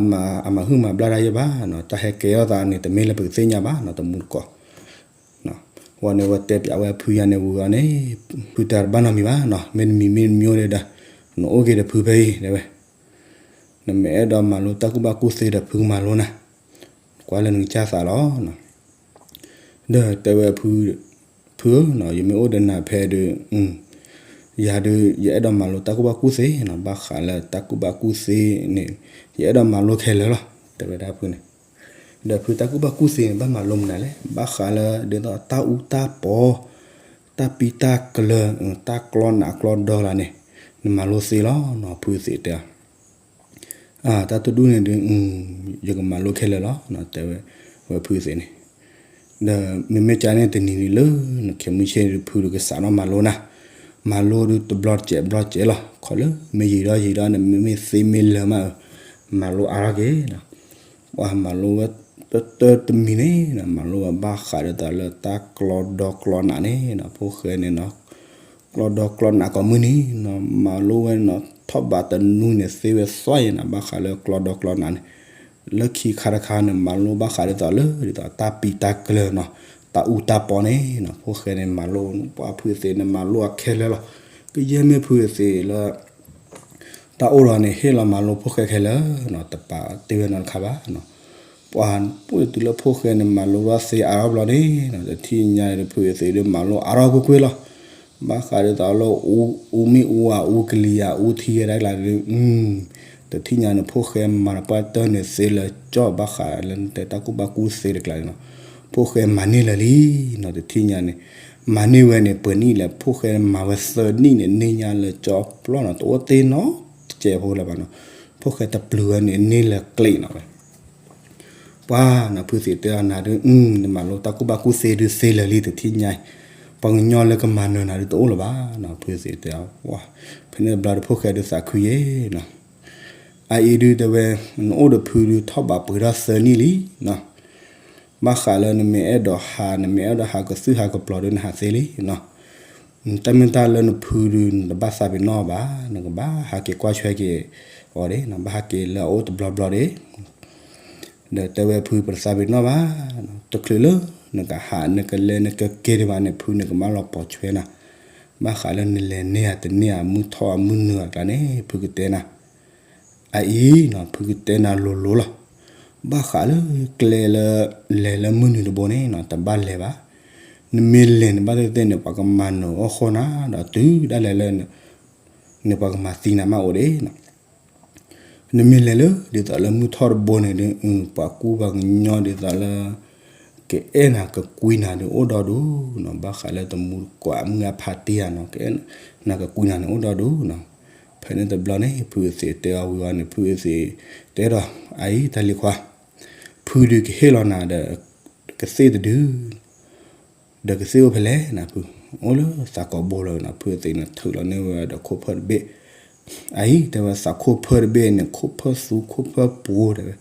မၤဟုၣ်မၤဘျါတၢ်ယဲၢ်ဘၣ်နီၤ, တၢ်ဟဲကဲထီၣ်သးန့ၣ် တမ့ၢ်လၢပကသ့ၣ်ညါဘၣ်နီၤ တမူတကိး, ဝံၤန့ၣ်ဝဲတဲပျးဝဲဖုယၤန့ၣ်ဝံၤအီၤန့ၣ်, ဖုတဲတဘၣ်နီတမံၤဘၣ်နီၤ, မ့ၢ်တမံၤမ့ၢ်တမံၤအိၣ်ဒီး နအိၣ်က့ၤဒီးဖုဖဲအံၤ တဲဝဲ, နမ့ၢ်အဲၣ်ဒိးမၤလိတၢ်ကူၣ်ဘၣ်ကူၣ်သ့ဒီးဖုကမၤလိနၤ, ကွၢ်လၢနကစၢ်သးလီၤ. ဒီးတဲဝဲဖု, ဖုဧၢနီၤ ယမ့ၢ်အိၣ်ဒီးနၤဖဲဒီး ယၤဒုး ယအဲၣ်ဒိးမၤလိတၢ်ကူၣ်ဘၣ်ကူၣ်သ့နီၤ, ဘၣ်ဃးလၢတၢ်ကူၣ်ဘၣ်ကူၣ်သ့န့ၣ် ယအဲၣ်ဒိးမၤလိခဲလၢာ်လီၤ တဲဝဲဒၣ်ဖုန့ၣ်, ဒီးဖုတၢ်ကူၣ်ဘၣ်ကူၣ်သ့န့ၣ် ဘၣ်မၤလိမနုၤလဲၣ်, ဘၣ်ဃးလၢဒ်သိးတၢ်အူတၢ်ပီ, တၢ်ပံတၢ်ကျၢၤ, တၢ်ကျီနးကျီဒီလၢ်န့ၣ် နမၤလိသ့လီၤနီၤ ဖုသ့းတဲ တၢ်တဒူၣ်န့ၣ်ဒီး ယကမၤလိခဲလၢာ်လီၤ တဲဝဲ, ဝဲဖုသ့းန့ၣ်, ဒီးမ့မ့ၢ်ကန့ၣ်တနံၤန့ၣ်လၢ နခဲမုၢ်ဆ့ၣ်ဒီးဖုဒီးကစးထီၣ်မၤလိနၤ, မၤလိဒုးတဘျီတစဲးဘျီတစဲးလီၤ ခီလၢမ့ၢ်ယံာ်ဒီးယံာ်ဒီးန့ၣ် မ့မ့ၢ်သ့မ့ၢ်လၢာ်မး မၤလိအါထီၣ်က့ၤ ပှၤမၤလိဝဲတၢတၢတမံၤန့ၣ် မၤလိဝဲဘၣ်ဃးဒ်သိးလၢတၢ်ကျီဒီကျီနးန့ၣ်နီၤ ဖိၣ်ဃဲန့ၣ်နီၤ, ကျီဒီကျီနးကိးမုၢ်နံၤနီၤ မၤလိဝဲနီၤ ထီၣ်ဘးတနွံန့ၣ် သ့ဝဲသွဲၣ်ယဲနီၤ ဘၣ်ဃးလၢကျီဒီကျီနးန့ၣ်, လၢခံခါတခါန့ၣ် မၤလိဘၣ်ဃးဒ်သိးလၢ ဒ်သိးတၢ်ပံတၢ်ကျၢၤနီၤ, တၢ်အူတၢ်ပီန့ၣ်နီၤ ဖိၣ်ဃဲန့ၣ်မၤလိ ပှၤဖုသ့းန့ၣ် မၤလိအခဲလၢာ်လီၤ, ကယဲၢ်မ့ၢ်ဖုသ့းလၢ တၢ်အိၣ်ဒီးန့ၣ် ဟ့ၣ်လီၤမၤလိဖိၣ်ဃဲခဲလၢာ်နီၤ တပာ်တ့ၢ်ဝဲနီတခါဘၣ်နီၤ, ပှၤပှ့ၤတုၤလၢဖိၣ်ဃဲန့ၣ် မၤလိဒီးသ့အါထီၣ်ဘျီန့ၣ်နီၤ တထံၣ်ညါဒီး ဖုသ့းဒီးမၤလိအါထီၣ်ကွ့ၢ်ကွ့ၢ်လီၤ, ဘၣ်ဃးဒ်သိးလၢ အူမ့ၣ်အူအူကလံၤယၤအူထံယဲဒၣ်ကျါန့ၣ်, တထံၣ်ညါန့ၣ် ဖိၣ်ဃဲမၤတပှၢ်တၢၢ်န့ၣ် သ့လၢကၠီဘၣ်ဃးလၢနတဲတၢ်ကူၣ်ဘၣ်ကူၣ်သ့တကျါန့ၣ်နီၤ, ဖိၣ်ဃဲမၤန့ၢ်လၢာ်လံနီၤ တထံၣ်ညါန့ၣ်, မၤန့ၢ်ဝဲန့ၣ် ပှဲၤနံၣ်လဲၣ် ဖိၣ်ဃဲမၤဝဲသၢနံၣ်န့ၣ် န့ၢ်ညါလၢကၠီပျီနီၤ တအိၣ်သ့နီတစဲးဖိလၢၤဘၣ်နီၤ, ဖိၣ်ဃဲတပျုၤဝဲန့ၣ် န့ၢ်လၢကျဲးနီၤဝဲ ပှၤနီၤ ဖုသ့းတဲအီၤနၤဒုး နမၤလိတၢ်ကူၣ်ဘၣ်ကူၣ်သ့ဒုးသ့လၢာ်လံ တထံၣ်ညါအံၤ, ပှၤကညီလၢကမၤနၢၤနၤဒုးတအိၣ်လၢၤဘၣ်နီၤ ဖုသ့းတဲအီၤ, ဖဲန့ၣ်တဘျီဒီး ဖိၣ်ဃဲဒုးသးခုယဲနီၤ, အအံၤဒုးတဲဝဲ, နအိၣ်ဒီးဖုဒုးထီၣ်ဘးပှ့ၤထီၣ်သၢနံၣ်လံနီၤ, ဘၣ်ဃးလၢနမ့ၢ်အဲၣ်ဒိးဟး နမ့ၢ်အဲၣ်ဒိးဟးကသုၣ်ဟးကပျီၤဒုးနဟးသ့လံနီၤ တၢ်မ့ၢ်တၢ်လၢနဖုဒုး နတဘၣ်သးပ့ၤနီၣ်ဘၣ်, နကဘၣ်ဟးက့ၤကွၢ်ဆွဲက့ၤအီၤဒၣ်, နဘၣ်ဟးက့ၤလၢအအိၣ်တဘျီဘျီဒၣ်, ဒီးတဲဝဲဖုပတသးပ့ၤနီၣ်ဘၣ်, တချုးလၢ နကဟးနကလဲၤနကက့ၤဒံးဘၣ်န့ၣ် ဖုန့ၣ်ကမၣ်လီၤပိာ်ဆွဲနၤ, ဘၣ်ဃးလၢနလဲၤန့ၢ်ဧါတန့ၢ်ဧါ မုၢ်ထီၣ်ဧါမုၢ်နုာ်ဧါကျါန့ၣ် ဖုကတဲနၤ အအံၤနီၤ ဖုကတဲနၤလိၤလိၤလီၤ, ဘၣ်ဃးလၢကျဲလၢ လဲၤလၢမုၢ်နုာ်တဘိန့ၣ်နီၤ တဘၣ်လဲၤဘၣ်, နမ့ၢ်လဲၤန့ၣ် ဘၣ်သ့ၣ်သ့ၣ်န့ၣ် ပှၤကမၤနၢၤအီၣ်ဃီနၤ ဒီးတုၤဒၣ်လဲာ်လၢ န့ၣ်ပှၤကမၤသံနၤမးအိၣ်ဒၣ်နီၤ, နမ့ၢ်လဲၤလၢ ဒ်သိးလၢမုၢ်ထီၣ်တဘိန့ၣ်ဒီး ပှၤကူပှၤကညီဒ်သိးလၢ ကအဲၣ်နၤကကွံနၤဒုးအိၣ်ဒီဒူၣ်နီၤ, ဘၣ်ဃးလၢတမူတကွၢ်မုၢ်အဖါတံၢ်ဧါနီၤ, ကအဲၣ်နၤကကွံနၤန့ၣ်အိၣ်ဒီဒူၣ်နီၤ. ဖဲန့ၣ်တဘျီန့ၣ် ဖုအသ့ၣ်တဲအီၤဝံၤဝံၤန့ၣ် ဖုအသ့ၣ်တဲဒီး အအံၤ တၢ်လံၤခွါ, ဖုဒုးကဟ့ၣ်လီၤနၤဒီး ကသ့ၣ်တဒု ဒီးကသ့ၣ်အိၣ်ဖဲလဲၣ်နၤဖု, အိၣ်လၢသးကိာ်ဘိလီၤနီၤ. ဖုအသ့ၣ်န့ၣ်ထုးလီၤန့ၢ်ဝဲဒီးခိၣ်ဖၢၣ်တဘ့ၣ်, အအံၤ တဲဝဲသးခိၣ်ဖၢၣ်တဘ့ၣ်န့ၣ် ခိၣ်ဖၢၣ်သူခိၣ်ဖၢၣ်ပှိၤတဲဝဲ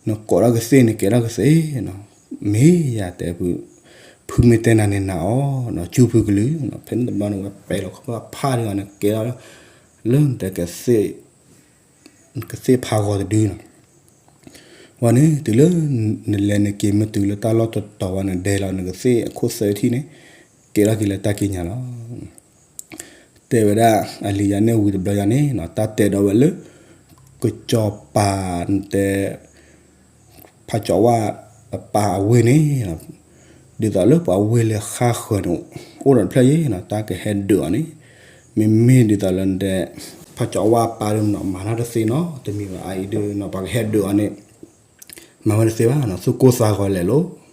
နကိးထီၣ်ကသ့ၣ်န့ၣ် ကဲထီၣ်ကသ့ၣ်နီၤ, မ့ၢ်ယၤတဲဖု, ဖုမ့ၢ်တဲနၤန့ၣ်နၤအီၤနီၤ, ကၠူဖုကလုာ်နီၤ. ဖဲန့ၣ်တဘျီန့ၣ် ဝဲပဲာ်လီၤခိၣ်ဖၢၣ်ဖးဒံးအီၤန့ၣ် ကဲထီၣ်လၢ လၢနတဲကသ့ၣ် ကသ့ၣ်ဖးဂီၤတဒုနီၤ. ဝဲန့ၣ် တုၤလၢနလဲၤနက့ၤမ့ၢ်တုၤလၢတၢ်လီၢ်တတီၤဝဲန့ၣ် ဒဲးလီၤနကသ့ၣ်အခိၣ်သၢထံၣ်န့ၣ် ကဲထီၣ်က့ၤလၢတၢ်ကံးညာ်လီၤ. တဲဝဲဒၣ် အလံၤယၤန့ၣ်ဝံၤတဘျီယၤန့ၣ်နီၤ, တၢ်တဲဒီးဝဲလၢ ကစီၤပၤနတဲ ဖးကၠီၤဝါအပၢ်အဝ့ၢ်န့ၣ်, ဒ်သိးလၢပှၤဝ့ၢ်လၢဃၣ်ဃၢၤန့ၣ် အိၣ်ဒီးတဖျၢၣ်ယဲနီၤ, တၢ်ကဟဲဒုးအီၤန့ၣ်, မ့မ့ၢ်ဒ်သိးလၢနတဲ ဖးကၠီၤဝါအပၢ်ဒုးနီၤ မၤတၢ်တသ့နီၤ, တမံၤဘၣ် အအံၤဒုးနီၤ ပှၤကဟဲဒုးအီၤန့ၣ် မၤဝဲတသ့ဘၣ်နီၤ, သူၣ်ကိၢ်သးဂီၤလဲာ်လီၤ.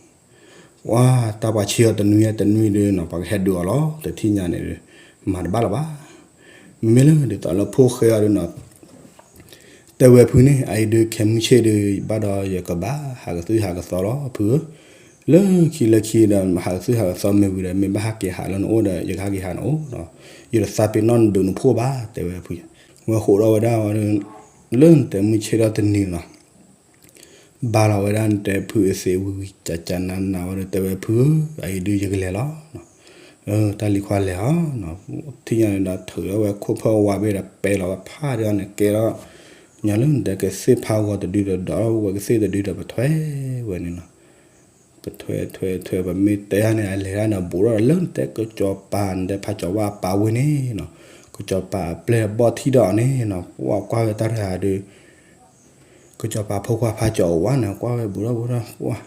ဝါ တၢ်ပှၤဆံးအီၤတနွံတနွံဒုးနီၤ ပှၤကဟဲဒုးအီၤလီၤ, တထံၣ်ညါန့ၣ် မၤတဘၣ်လၢၤဘၣ်. မ့မ့ၢ်လၢဒ်သိးလၢဖိၣ်ဃဲအီၤဒုးနီၤ တဲဝဲဖုန့ၣ် အအံၤဒုးခဲမုၢ်ဆ့ၣ်ဒုး ဘၣ်ဒီးယကဘၣ်ဟးကသုၣ်ဟးကသီလီၤ ဖုဧၢ, လၢခံလၢခံဒီး ဟးကသုၣ်ဟးကသီမ့ၢ်ဝံၤဒီး မ့ၢ်ဘၣ်ဟးက့ၤဟးလၢနအိၣ်ဒီး ယကဟးက့ၤဟးနအိၣ်နီၤ, ယတသးပ့ၤနီၣ်နဒုးနဖိၣ်ဘၣ် တဲဝဲဖု, ဝဲဃိးဒီးဝဲဒၣ်ဝဲ လၢနတဲမုၢ်ဆ့ၣ်ထီၣ်တနံၤနီၤ ဘါလီၤဝဲဒၣ်နတဲဖုအသ့ၣ်ဝံၤဝံၤ ကကနးနးဝဲဒီး တဲဝဲဖုဧၢ, အအံၤဒုးယကလဲၤလီၤ. တၢ်လံၤခွါလဲၤဟီ, ထံၣ်ညါန့ၣ်ဒီးထုးထီၣ်ဝဲခိၣ်ဖၢၣ်ဝါဘ့ၣ်ဒီးပဲလီၤဝဲဖးဒံးအီၤန့ၣ် ကဲထီၣ် ညီလၢနတဲကသ့ၣ်ဖးဂီၤတဒုဒီး ဒီးဝဲကသ့ၣ်တဒုဒီးပထွဲဝဲန့ၣ်နီၤ, ပထွဲထွဲထွဲ ပမ့ၢ်တဲန့ၣ် အလဲၤဒၣ်န့ၣ် ဘူးထီၣ်လၢနတဲကစီၤပၤ နတဲဖးကၠီၤဝါအပၢ်ဝ့ၢ်န့ၣ်နီၤ, ကစီၤပၤအပျဲၢ်ဘီၣ်ထံၣ်ဒီးအီၤန့ၣ်နီၤ, ပှၤကွၢ်ဝဲတၢ်တဂၤဒီး ကစီၤပၤဖိခွါဖးကၠီၤဝါန့ၣ် ကွၢ်ဝဲဘူးထီၣ်ဘူးထီၣ် ပှၤ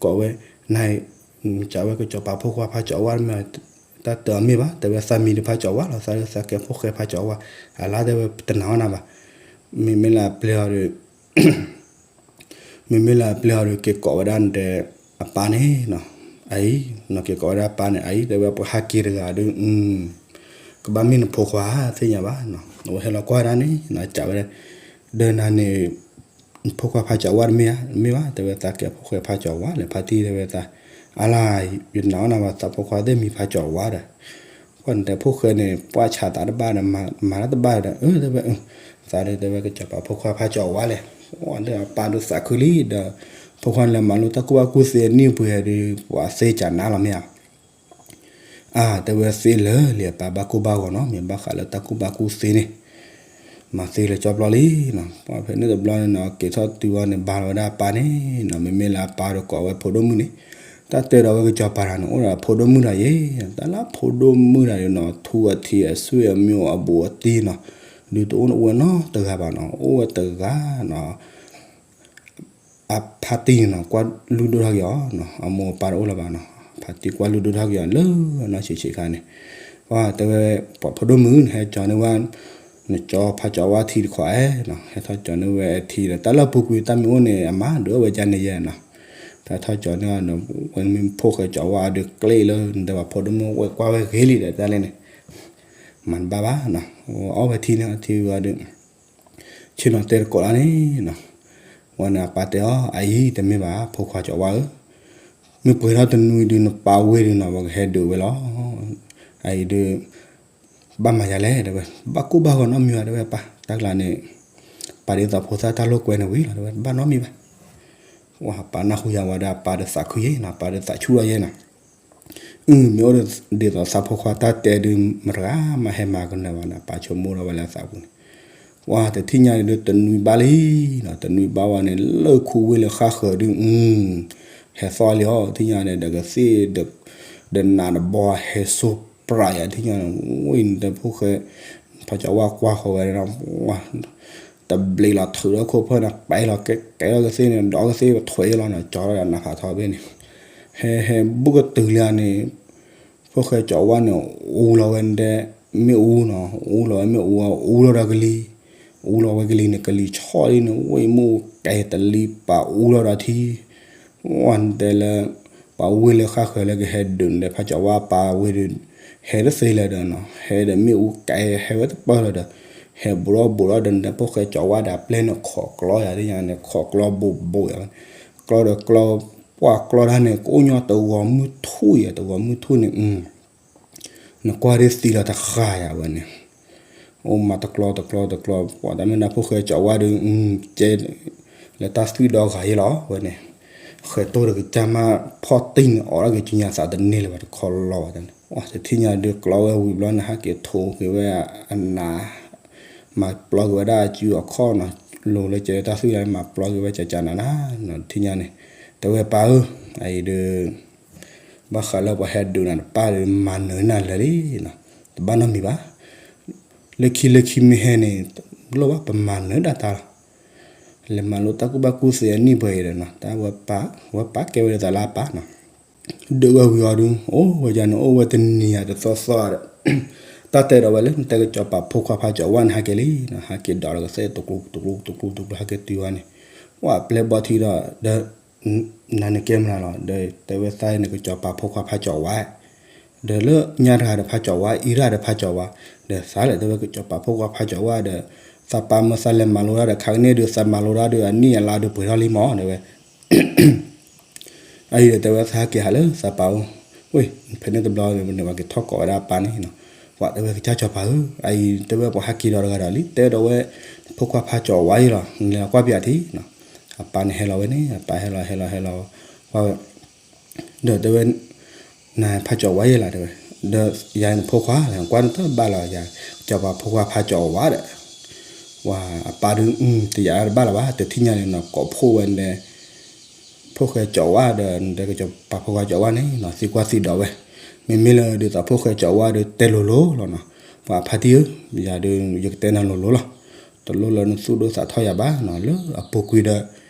ကိးဝဲ နၤ ကးဝဲကစီၤပၤဖိခွါဖးကၠီၤဝါတမ့ၢ် တၢ်တမ့ၢ်ဘၣ် တဲဝဲသးမံၤဒီးဖးကၠီၤဝါလီၤ သးဒီးသးကဲဖိၣ်ဃဲဖးကၠီၤဝါ အလါတဲဝဲတနာ်အီၣ်နၤဘၣ် မ့မ့ၢ်လၢအပျဲၢ်အီၤဒီး မ့မ့ၢ်လၢအပျဲၢ်အီၤဒီး က့ၤကိးဝဲဒၣ်နတဲ အပၢ်န့ၣ်နီၤ အအံၤ နီၤ က့ၤကိးဝဲဒၣ်အပၢ်န့ၣ် အအံၤ တဲဝဲပှၤဟးက့ၤတဂၤဒီး ကဘၣ်မ့ၢ်နဖိခွါသ့ၣ်ညါဘၣ်နီၤ အဝဲဟဲလီၤကွၢ်ဒၣ်န့ၣ်နီၤ ကးဝဲဒၣ် ဒီးနၤန့ၣ် ဖိခွါဖးကၠီၤဝါတမ့ၢ်ဧါ တမ့ၢ်ဘၣ် တဲဝဲသးကဲဖိၣ်ဃဲဖးကၠီၤဝါလဲၣ် ဖါတံၢ်တဲဝဲသး အါလါ ယနာ်အီၣ်နၤဘၣ် သးဖိခွါသ့ၣ်မံၤဖးကၠီၤဝါဒီး ကွၢ်နတဲဖိၣ်ဃဲန့ၣ် ပှၢ်ဆးသးတဘၣ်ဒီး မၤတၢ်တဘၣ်ဒီး အၢ တဲဝဲ သးဒီးတဲဝဲကစီၤပၤဖိခွါဖးကၠီၤဝါလဲၣ် ဒီးအပၢ်ဒုးသးခုလံဒီး ဖိခွါန့ၣ်လၢမၤလိတၢ်ကူၣ်ဘၣ်ကူၣ်သ့အနံၣ်ပှဲၤဒီး ပှၤသ့ကနါလီၤမ့ၢ်ဧါ အါ တဲဝဲသ့လၢာ်လံ အပၢ်ဘၣ်ကိၢ်ဘၣ်ဂီၤနီၤ မ့ၢ်ဘၣ်ဃးလၢတၢ်ကူၣ်ဘၣ်ကူၣ်သ့န့ၣ် မၤသ့လၢာ်ကၠီပျီလံနီၤ ပှၢ်ဖဲန့ၣ်တဘျီန့ၣ်နီၤ က့ၤထီၣ်တုၤဝဲန့ၣ် ဘါလီၤဝဲဒၣ်အပၢ်န့ၣ်နီၤ မ့မ့ၢ်လၢအပၢ်ဒီးကိးဝဲဖိဒိၣ်မုၣ်န့ၣ် တၢ်တဲဒီးဝဲကစီၤပၤတဂၤန့ၣ် အိၣ်ဒီးဖိဒိၣ်မုၣ်တဂၤယဲ တၢ်လၢဖိဒိၣ်မုၣ်တဂၤန့ၣ်နီၤ ထူအထံအဆွေအမျိုးအဘူးအတံၢ်နီၤ ဒုးတအိၣ်ဝဲနီတဂၤဘၣ်နီၤ အိၣ်ဝဲတဂၤနီၤ အဖါတံၢ်န့ၣ်နီၤ ကွၢ်လုၢ်ဒိၣ်ထီၣ်က့ၤအီၤနီၤ အမိၢ်အပၢ်တအိၣ်လၢၤဘၣ်နီၤ ဖါတံၢ်ကွၢ်လုၢ်ဒိၣ်ထီၣ်က့ၤအီၤလၢနီၢ်ဆံးဆံးခါန့ၣ် ပှၢ်တဲဝဲ ပှၤဖိဒိၣ်မုၣ် နဟဲကၠီန့ၢ်ဝဲ နကၠီဖးကၠီၤဝါထံတခွးဧါနီၤ ဟဲထီၣ်ကၠီန့ၢ်ဝဲအထံဒီး တၢ်လၢပူၤကွံာ်တၢ်မ့ၢ်အိၣ်န့ၣ် အမၤဒုးအိၣ်ဝဲဒ်န့ၣ်ယဲနီၤ ဖဲထီၣ်ကၠီန့ၢ်အီၤဒီး ဝဲမ့ၢ်ဖိၣ်ဃဲကၠီဝါဒီးကျ့လၢ နတဲပှၤဖိဒိၣ်မုၣ်ဝဲကွၢ်ဝဲဂ့ၤလံဒီးတၢ်လဲၣ်န့ၣ် မၤတဘၣ်ဘၣ်နီၤ အီၣ်ဝဲထံန့ၣ်အီထံဝဲဒီး ဆ့ၣ်နီၤတဲတကိးလၢန့ၣ်နီၤ ဝဲန့ၣ်အပၢ်တဲအီၤ အအံၤတမ့ၢ်ဘၣ် ဖိခွါကၠီဝါဧၢ မ့ၢ်ပှဲၤထီၣ်တနွံဒုး နပၢ်ဝ့ၢ်ဒုးနီၤ ပှၤကဟဲဒုးဝဲလီၤ အအံၤဒုး ဘၣ်မၤယၤလဲၣ် တဲဝဲ ဘၣ်ကိၢ်ဘၣ်ဂီၤနီတမံၤဘၣ် တဲဝဲပၢ် တၢ်ကျါန့ၣ် ပာ်ဒ်သိးဖိသၣ်တၢ်လိာ်ကွဲန့ၣ်ဝံၤလီၤ တဲဝဲ ဘၣ်နီတမံၤဘၣ် ဝဲပၢ်နၢ်ဟူယၤဝဲဒီး အပၢ်ဒီးသးခုယဲနီၤ ပၢ်ဒီးသးဆူၣ်ထီၣ်ယဲနီၤ အု မ့ၢ်အိၣ်ဒ်သိးသးဖိခွါတၢ်တဲဒုး မတဂၤမၤဟဲမၤကနၢၤဘၣ်နီၤ ပၢ်ဆိကမိၣ်ထီၣ်ဝဲလၢသးပူၤန့ၣ် ဝဲတထံၣ်ညါဒုး တနွံဘၣ်လံနီၤ တနွံဘၣ်ဝဲန့ၣ် လၢခူဝ့ၢ်လၢဃၣ်ဃၢၤဒုး အု ဟဲသီၣ်လံဟီ ထံၣ်ညါန့ၣ် ဒီးကသ့ၣ် ဒီးနးတဘီဟဲစိပြးယၤ ထံၣ်ညါန့ၣ် ဝဲနတဲဖိၣ်ဃဲ ဖးကၠီဝါကွၢ်ဃီၤဝဲဒီး တဘျ့လီၤထုးထီၣ်ခိၣ်ဖၢၣ်န့ၣ် ပဲလီၤကဲကဲထီၣ်ကသ့ၣ်န့ၣ် ဒီးကသ့ၣ်ပထွဲလီၤနီၤ ကၠီထီၣ်ဒီးနးဖးထီဘ့ၣ်န့ၣ် ဟဲဟဲဘူးကတုၤလံန့ၣ် ဖိၣ်ဃဲကၠီဝါန့ၣ် အူလီၤဝဲဒၣ် မ့ၣ်အူနီၤ အူလီၤဝဲမ့ၣ်အူ အူလီၤဒီးကလံၤ အူလီၤဝဲကလံၤန့ၣ် ကလံၤဆီၣ်လံန့ၣ် ဝဲမ့ၣ်အူကဲတလံပာ်အူလီၤဒီးထံ ဝဲတဲလၢ ပှၤဝ့ၢ်လၢဃၣ်ဃၢၤလၢကဟဲဒုးန့ၣ်ဒီး ဖးကၠီၤဝါပာ်ဝ့ၢ်ဒီး ဟဲတသ့လၢၤဒီးနီၤ, ဟဲဒီးမ့ၣ်အူကဲ ဟဲဝဲတပၢၢ်လၢၤဒီး ဟဲဘူးထီၣ်ဘူးထီၣ်ဒီးန့ၣ်ဒီး ဖိၣ်ဃဲကၠီၤဝါဒီးအပျဲၢ်န့ၣ် ခိးကျီယၤသ့ၣ်ညါန့ၣ် ခိးကျီဘိးဘိးယၤ, ကျီဒီးကျီ, ပှၤကျီတၢ်န့ၣ် ကအိၣ်ညီတဂီၤမုၢ်ထူၣ်ယၤ တဂီၤမုၢ်ထူၣ်န့ၣ် နကွၢ်ဒ်သံလီၤတဃာ်ယၤဝဲန့ၣ်, အိၣ်မးတကျီတကျီတကျီ, ပှၤတၢ်မ့ၢ်ဒၣ်ဖိၣ်ဃဲကၠီၤဝါဒီး ကဲ လၢတၢ်သွံၣ်ဒီဂၤယဲလီၤဝဲန့ၣ်, ဃဲၤတိၢ်တကစၢ်မး ဖီၣ်တံၢ်န့ၣ် အိးထီၣ်က့ၤကညးသးတန့ၢ်လၢၤဘၣ်တခီလီၤဝဲန့ၣ်, တထံၣ်ညါဒုးကျီဝဲဝံၤဘျီန့ၣ် ဟဲက့ၤထိးက့ၤဝဲအနး, မၤပျီက့ၤဝဲဒၣ်အစုအခီၣ်နီၤ, လိၤလၢကဲတၢ်သွံၣ်လၢမၤပျီက့ၤဝဲကကနၤနၤ, တထံၣ်ညါန့ၣ် တဲဝဲပၢ်ဧၢ, အအံၤဒုး ဘၣ်ဃးလၢပှၤဟဲဒုးနၤတပၢ်ဒီး မၤနၢၤနၤလၢာ်လံနီၤ, တဘၣ်နီတမံၤဘၣ်, လၢခံလၢခံမ့ၢ်ဟဲန့ၣ် လိၣ်ဘၣ်ပမၤနၢၤဒၣ်တၢ်လီၤ, လဲၤမၤလိတၢ်ကူၣ်ဘၣ်ကူၣ်သ့အနံၣ်ပှဲၤအံၤဒီးနီၤ, တၢ်ဝဲပာ်, ဝဲပာ်ကဲဝဲဒၣ်သးလၢအပၢ်နီၤ, ဒုးဝဲဝံၤအီၤဒုး အိၣ်ဝဲယၤန့ၣ် အိၣ်ဝဲတနံၤယၤတသီသီဒီး တၢ်တဲဒီးဝဲလၢ နတဲကစီၤပၤဖိခွါဖးကၠီၤဝါန့ၣ် ဟဲက့ၤလံနီၤ, ဟဲက့ၤဒီးတကသ့ၣ် တကျူ တကျူ တကျူ တကျူ ဟဲက့ၤတုၤဝဲန့ၣ်, ဝဲပျဲၢ်ဘီထံဒီး ဒီး နၤနကဲမနုၤလီၤ, ဒီးတဲဝဲသးအံၤန့ၣ် ကစီၤပၤဖိခွါဖးကၠီၤဝါ, ဒီးလၢညါတဂၤဒီးဖးကၠီၤဝါ အံၤတဂၤဒီးဖးကၠီၤဝါ, ဒီးသးလဲၣ်တဲဝဲကစီၤပၤဖိခွါဖးကၠီၤဝါဒီး သးပာ်မၢသးလဲၤမၤလိတၢ်ဒီး ခါကန့ၣ်ဒုး သးမၤလိတၢ်ဒီး အနံၣ်အလါဒုးပှဲၤထီၣ်လံမး တဲဝဲ အအံၤဒီးတဲဝဲသးဟဲက့ၤဟးလၢသးပၢ်အိၣ်, ဝ့ၢ် ဖဲန့ၣ်တဘျီန့ၣ် ပှၤက့ၤထီၣ်ကိးဝဲဒၣ်အပၢ်န့ၣ်နီၤ, ပှၤတဲဝဲကစၢ်စီၤပၤဧၢ, အအံၤတဲဝဲပှၤဟဲက့ၤဒီးတဂၤဒီးလံ တဲဒီးဝဲ ဖိခွါဖးကၠီၤဝါယဲလီၤ, နလဲၤလီၤကွၢ်ပၠးထံနီၤ, အပၢ်န့ၣ်ဟဲလီၤဝဲန့ၣ် အပၢ်ဟဲလီၤဟဲလီၤဟဲလီၤ, ကွၢ်ဝဲ ဒီးတဲဝဲ နဖးကၠီၤဝါယဲလီၤတဲဝဲ, ဒီးယၤနဖိခွါ ကွၢ်နတဘၣ်လီၤယၤ, ကစီၤပၤဖိခွါဖးကၠီၤဝါဒီး, ဝဲအပၢ်ဒုး တယာ်တဘၣ်လၢၤဘၣ် တထံၣ်ညါန့ၣ်နီၤ ကိးဖှိၣ်ဝဲန့ၣ် ဖိၣ်ဃဲကၠီၤဝါဒီး နတဲကစီၤပၤဖိခွါကၠီၤဝါန့ၣ်နီၤ သံကွၢ်သံဒိးဝဲ, မ့မ့ၢ်လၢဒ်သိးဖိၣ်ဃဲကၠီၤဝါဒီးတဲလိၤလိၤလီၤနီၤ, ပှၤဖါတံၢ်ဧၢ, ယၤဒုး ယကတဲနၤလိၤလိၤလီၤ, တလိၣ်လၢနသူၣ်ဒိၣ်သးထီၣ်ယၤဘၣ်နီၤ, လၢအပူၤကွံာ်ဒီး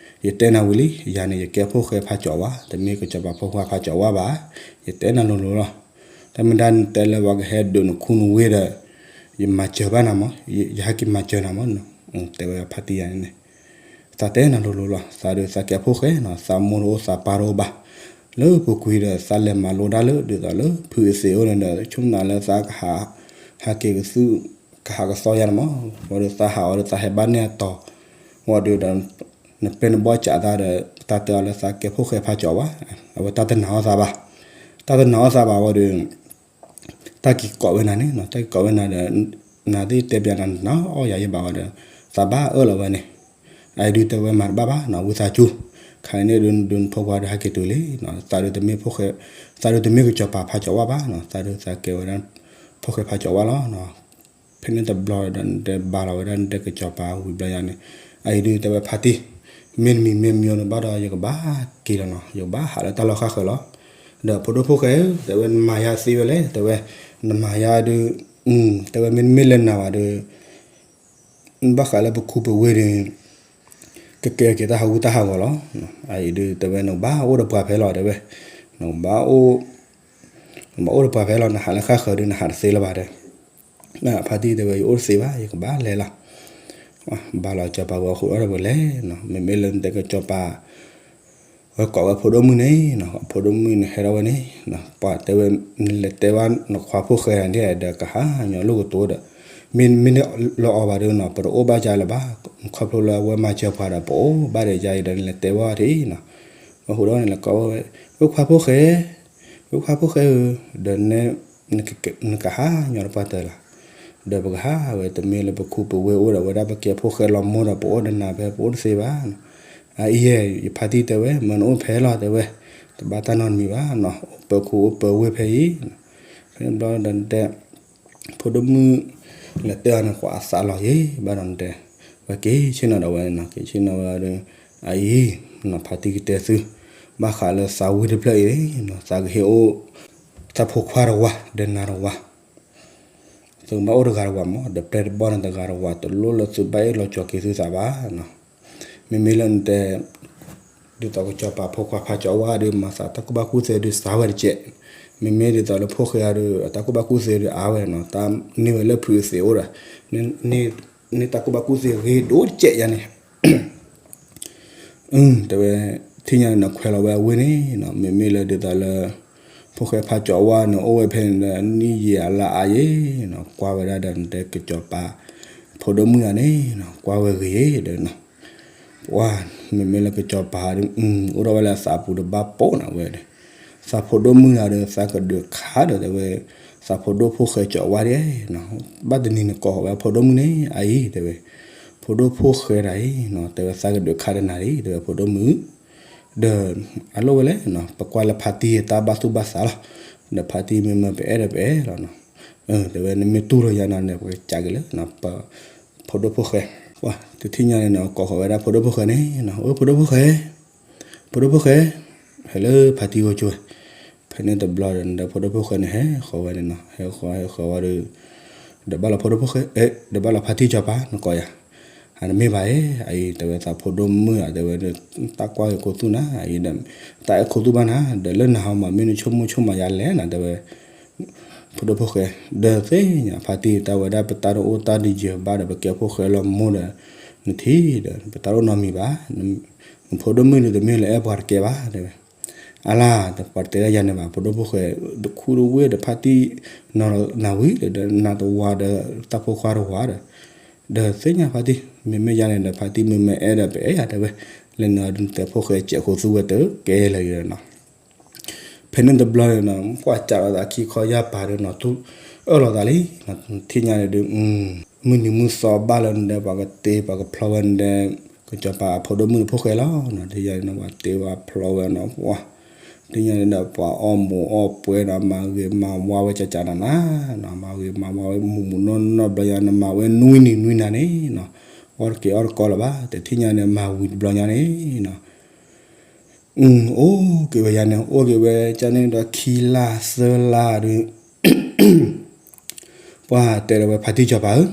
ယတဲနၤဝံၤလံ, ယၤန့ၣ် ယကဲဖိၣ်ဃဲဖးကၠီၤဝါ, တမ့ၢ်ကစီၤပၤဖိခွါဖးကၠီၤဝါဘၣ်, ယတဲနၤလိၤလိၤလီၤ, တၢ်မ့ၢ်ဒၣ်နတဲလၢပှၤကဟဲဒုးနခူနဝ့ဒီး ယမၤစၢၤဘၣ်နၤမး, ယဟဲက့ၤမၤစၢၤနၤမး, တဲဝဲဖါတံၢ်ယၤန့ၣ် သးတဲနၤလိၤလိၤလီၤ, သးဒုးသးကဲဖိၣ်ဃဲနီၤ, သးမိၢ်တအိၣ်သးပၢ်တအိၣ်ဘၣ်, လၢပူၤကွံာ်ဒီးသးလဲၤမၤလိတၢ်လၢဒ်သိးလၢဖုအသ့ၣ်အိၣ်န့ၣ်ဒီး ဆိကမိၣ်လၢသးကဟး, ဟးက့ၤကသုၣ်, ကဟးကသီယၤန့ၣ်မး, ဝံၤဒီးသးဟးအီၤဒီးသးဟဲဘၣ်န့ၢ်အတီၤ, ဝံၤဒီး နပျဲၢ်နဘီၣ်ကးသးဒီး တၢ်တဲအီၤလၢသးကဲဖိၣ်ဃဲဖးကၠီၤဝါ, အဝဲတၢ်တနာ်အီၤသးဘၣ်, တၢ်တနာ်အီၤသးဘၣ်ဝံၤဒီး တၢ်က့ၤကိးဝဲနၤန့ၣ်နီၤ, တၢ်က့ၤကိးဝဲနၤဒီး နသ့ၣ်တဲပျးနၤ နနာ်အီၤယၤယဲဘၣ်ဝံၤဒီး သးဘၣ်အၢၣ်လီၤဝဲန့ၣ်, အအံၤဒုးတဲဝဲမၤတဘၣ်ဘၣ်နီၤ, ဝံသးစူၤ, ခါန့ၣ်ဒုးဒုးနဖိခွါဒီးဟဲက့ၤတုၤလံနီၤ, သးဒုးတမ့ၢ်ဖိၣ်ဃဲ, သးဒုးတမ့ၢ်ကစီၤပၤဖးကၠီၤဝါဘၣ်နီၤ, သးဒုးသးကဲဝဲဒၣ် ဖိၣ်ဃဲဖးကၠီၤဝါလီၤနီၤ, ဖဲန့ၣ်တဘျီဒီး နတဲဘၣ်လီၤဝဲဒၣ်နတဲကစီၤပၤဝံၤဘျီယၤန့ၣ်, အအံၤဒုးတဲဝဲဖါတံၢ်, မ့တမံၤမ့ၢ်မံၤန့ၣ်ဘၣ်ဒီး ယကဘၣ်က့ၤလီၤနီၤ, ယကဘၣ်ဟးလၢတၢ်လီၢ်ဃၣ်ဃၢၤလီၤ, ဒီးဖိဒိၣ်ဖိၣ်ဃဲဧၢ, တဲဝဲနမၤယၤသ့ဝဲလဲၣ်, တဲဝဲ နမၤယၤဒုး, တဲဝဲမ့တမ့ၢ်လၢနၤဘၣ်ဒီး ဘၣ်ဃးလၢပခူပဝ့ၢ်ဒီး ကကဲက့ၤတၢ်ဟးဂူာ်တၢ်ဟးဂီၤလီၤ, အအံၤဒုးတဲဝဲနကဘၣ်အိၣ်ဒီးပှၤဖဲလီၤတဲဝဲ, နကဘၣ်အိၣ်, နဘၣ်အိၣ်ဒီးပှၤဖဲလီၤ နဟးလၢဃၣ်ဃၢၤဒုးနဟးတသ့လၢၤဘၣ်တဲ ဖါတံၢ်တဲဝဲ ယအိၣ်တသ့ဘၣ် ယကဘၣ်လဲၤလီၤ, ဘၣ်လီၤစီၤပၤဝဲဃိးဒီးပလဲၤနီၤ, မ့မ့ၢ်လၢနတဲကစီၤပၤ ဝဲကိးဝဲဖိဒိၣ်မုၣ်န့ၣ်နီၤ, ဖိဒိၣ်မုၣ်န့ၣ်ဟဲထီၣ်ဝဲန့ၣ်နီၤ, ပှၤတဲဝဲ နလဲၤတဲဘၣ်နခွါဖိၣ်ဃဲန့ၣ်ဒီးကဟးညီလိာ်ကတိၤဒီး, မ့မ့ၢ်လၢအီၤဘၣ်ဒီးနီၤ ပတအိၣ်ဘၣ်ယၤလၢၤဘၣ်, ခီဖျိလၢအဝဲမၤစၢၤပှၤဒီး ပအိၣ်ဘၣ်ဒီးယၤအံၤဒီး နလဲၤတဲဘၣ်အီၤထံနီၤ, ဝဲဃိးဒီးန့ၣ်လဲၤကိးဝဲ, ဝဲခွါဖိၣ်ဃဲ ဝဲခွါဖိၣ်ဃဲဧၢ, ဒီး နကဟးညီတပှၢ်တၢၢ်လီၤ, ဒီးပကဟးဝဲ တမ့ၢ်လၢပခူပဝ့ၢ်အိၣ်ဒီးဝဲဒၣ်ပကဲဖိၣ်ဃဲလီၤမိၢ်ဒီး ပအိၣ်ဒီးနၤဖဲ ပအိၣ်တသ့ဘၣ်, အအံၤ ယဖါတံၢ်တဲဝဲ မၢနအိၣ်ဖဲလီၤတဲဝဲ, တဘၣ်တၢ်နီတမံၤဘၣ်နီၤ, အိၣ်ပၢခူအိၣ်ပၢဝ့ၢ်ဖဲအံၤ, ဖဲန့ၣ်ဘျီဒီးတဲ ဖိဒိၣ်မုၣ် လဲၤတဲအီၤန့ၣ် ကွၢ်အသးလီၤယံၤ ဘၣ်ဒီးတဲ, ဝဲက့ၤဆ့ၣ်နီၤဒီးဝဲနီၤ, က့ၤဆ့ၣ်နီၤဝဲဒီး အအံၤ ဖါတံၢ်ကတဲသု, ဘၣ်ဃးလၢသးဝ့ၢ်တဖျၢၣ်အံၤန့ၣ် သးကဟ့ၣ်အိၣ် သးဖိခွါတဝၤ ဒီးနၤတဝၤ, သုကဘၣ်အိၣ်တဂၤတဝၤမး, ဒီးပျဲၢ်တဘီၣ်န့ၣ်တဂၤတဝၤ, တလိၣ်လၢသုဘၣ်အ့ၣ်လိာ်ကီၤက့ၤသုသးဘၣ်နီၤ, မ့မ့ၢ်လၢနတဲ ဒ်သိးကစီၤပၤဖိခွါဖးကၠီၤဝါဒီး မၤသးတၢ်ကူၣ်ဘၣ်ကူၣ်သ့ဒီး စးဝဲတကဲး, မ့မ့ၢ်ဒ်သိးလၢဖိၣ်ဃဲအံၤဒီး အတၢ်ကူၣ်ဘၣ်ကူၣ်သ့ဒီး အါဝဲနီၤ, တၢ်န့ၢ်ဝဲလၢဖုအသ့အိၣ်ဒီး န့ၢ်တၢ်ကူၣ်ဘၣ်ကူၣ်သ့ဂ့ၤဒိၣ်တကဲးယါန့ၣ်, တဲဝဲ, ထံ ထံၣ်ညါန့ၣ်နီၤ ခွဲးလီၤဝဲအဝ့ၢ်န့ၣ်နီၤ မ့မ့ၢ်လၢဒ်သိးလၢ ဖိၣ်ဃဲဖးကၠီၤဝါန့ၣ် အိၣ်ဝဲဖဲန့ၣ်ဒီး နံၣ်ယံာ်အလါအါယဲနီၤ ကွၢ်ဝဲဒၣ်ဒီးနတဲကစီၤပၤ ဖိဒိၣ်မုၣ်ဂၤန့ၣ်နီၤ ကွၢ်ဝဲဂ့ၤဒီးနီၤ ပှၤ မ့မ့ၢ်လၢကစီၤပၤဒီး အိၣ်ထီၣ်ဝဲလၢအသးပူၤတဘၣ်ပိာ်နၤဝဲဒီး သးဖိဒိၣ်မုၣ်ဂၤဒီး သးကဒုးခးဒီးတဲဝဲ သးဖိဒိၣ်ဖိၣ်ဃဲကၠီၤဝါဒဲးနီၤ ဘၣ်တနံၤနကိးဃီၤဝဲဖိဒိၣ်မုၣ်န့ၣ် အအံၤတဲဝဲ ဖိဒိၣ်ဖိၣ်ဃဲတၢ်အံၤနီၤ တဲဝဲသးကဒုးခးဒီးနၤဒံး တဲဝဲဖိဒိၣ်မုၣ် ဒီး အလိၣ်ဝဲလဲၣ်နီၤ ပကွၢ်လၢဖါတံၢ်တၢ်ဘၣ်သူၣ်ဘၣ်သးလီၤ ဒီးဖါတံၢ်မ့မ့ၢ်ပအဲၣ်ဒီးပအဲၣ်လီၤနီၤ တဲဝဲနမ့ၢ်တူၢ်လိာ်ယၤနီၤန့ၣ် ပကစးက့ၤလၢ ဖိဒိၣ်ဖိၣ်ဃဲ ပှၤတထံၣ်ညါန့ၣ်နီၤ ကိးဃီၤဝဲဒၣ်ဖိဒိၣ်ဖိၣ်ဃဲန့ၣ်နီၤ အိၣ်ဖိဒိၣ်ဖိၣ်ဃဲ ဖိဒိၣ်ဖိၣ်ဃဲ ဟဲလၢဖါတံၢ်ဂီၢ်ကၠိဝဲ ဖဲန့ၣ်တဘျီဒီးနတဲဖိဒိၣ်ဖိၣ်ဃဲန့ၣ် ဟဲဃီၤဝဲန့ၣ်နီၤ ဟဲဃီၤဟဲဃီၤဝဲဒီး ဒီးဘၣ်လီၤဖိဒိၣ်ဖိၣ်ဃဲ ဒီးဘၣ်လီၤဖါတံၢ်ကစီၤပၤ နကိးယၤ အတမ့ၢ်ဘၣ်ဧါ အအံၤတဲဝဲသးဖိဒိၣ်မုၣ်ဧါ တဲဝဲ တၢ်ကွၢ်က့ၤခိၣ်သူၣ်နၤ အအံၤဒီး တၢ်အဲၣ်ခိၣ်သူၣ်ဘၣ်နၤ ဒီးလၢနဟးမၤမ့ၢ်နဆိကမိၣ်ဆိကမးယၤလဲၣ်နၤ တဲဝဲ ဖိဒိၣ်ဖိၣ်ဃဲ ဒီးသ့ၣ်ညါဖါတံၢ်တၢ်ဝဲဒၣ်ပတၢ်တအိၣ်တၢ်တယၢၤဘၣ်ဒီး ပကဲဖိၣ်ဃဲလီၤမိၢ်ဒီး နထံၣ်ဒီး ပတၢ်တအိၣ်နီတမံၤဘၣ် နဖိဒိၣ်မုၣ်န့ၣ်တမ့ၢ်လၢအဲၣ်ပှၤတကဲဘၣ် တဲဝဲ အလါ ပှၤတတဲဒၣ်ယၤန့ၣ်ဘၣ် ဖိဒိၣ်ဖိၣ်ဃဲ တခူတဝ့ၢ်ဒီးဖါတံၢ် နီၤနၤဝံၤဒီး နၤတဝၤဒီး တၢ်ဖိခွါတဝၤဒီး ဒီးသ့ၣ်ညါဖါတံၢ် မ့မ့ၢ်ယၤန့ၣ်ဒီး ဖါတံၢ်မ့မ့ၢ်အဲၣ်ဒီးပအဲၣ်ယၤတဲဝဲ လၢနတဲဖိၣ်ဃဲစဲးခိၣ်သူၣ်ဝဲတကဲလၢၤနီၤ ဖဲန့ၣ်တဘျီန့ၣ်နီၤ ကွၢ်စးလီၤသးခံခီယၢ်ပၤဒီးနီၤ သူၣ်အၢၣ်လီၤသးလံ ထံၣ်ညါန့ၣ်ဒီး မုၢ်နံၤမုၢ်သီဘၣ်လၢနဒဲ ပှၤကတ့ပှၤကဖျီဝဲနဒဲ ကစီၤပၤအဖိဒိၣ်မုၣ်ဖိၣ်ဃဲလီၤ ထံၣ်ညါန့ၣ် ပှၤတ့ပှၤဖျီဝဲနီၤ ပှၤ ထံၣ်ညါန့ၣ်ဒီး ပှၤအီၣ်မူးအီၣ်ပွဲဒီး မၤဂ့ၤမၤဝါဝဲကကနၤနၤနီၤ မၤဂ့ၤမၤဝါဝဲမူးမူးနီၢ်နီၢ်ဘျီညါန့ၣ် မၤဝဲနွံနံၤနွံနၤန့ၣ်နီၤ အီၣ်တက့ၤအီၣ်တကီလၢၤဘၣ် တထံၣ်ညါန့ၣ် မၤဝံၤတဘျီညါန့ၣ်နီၤ အိၣ်က့ၤဝဲယၤန့ၣ် အိၣ်က့ၤဝဲကန့ၣ်ဒီးခံလါသၢလါဒီး ပှၤတဲဒီးဝဲဖါတံၢ်ကစီၤပၤဧၢ,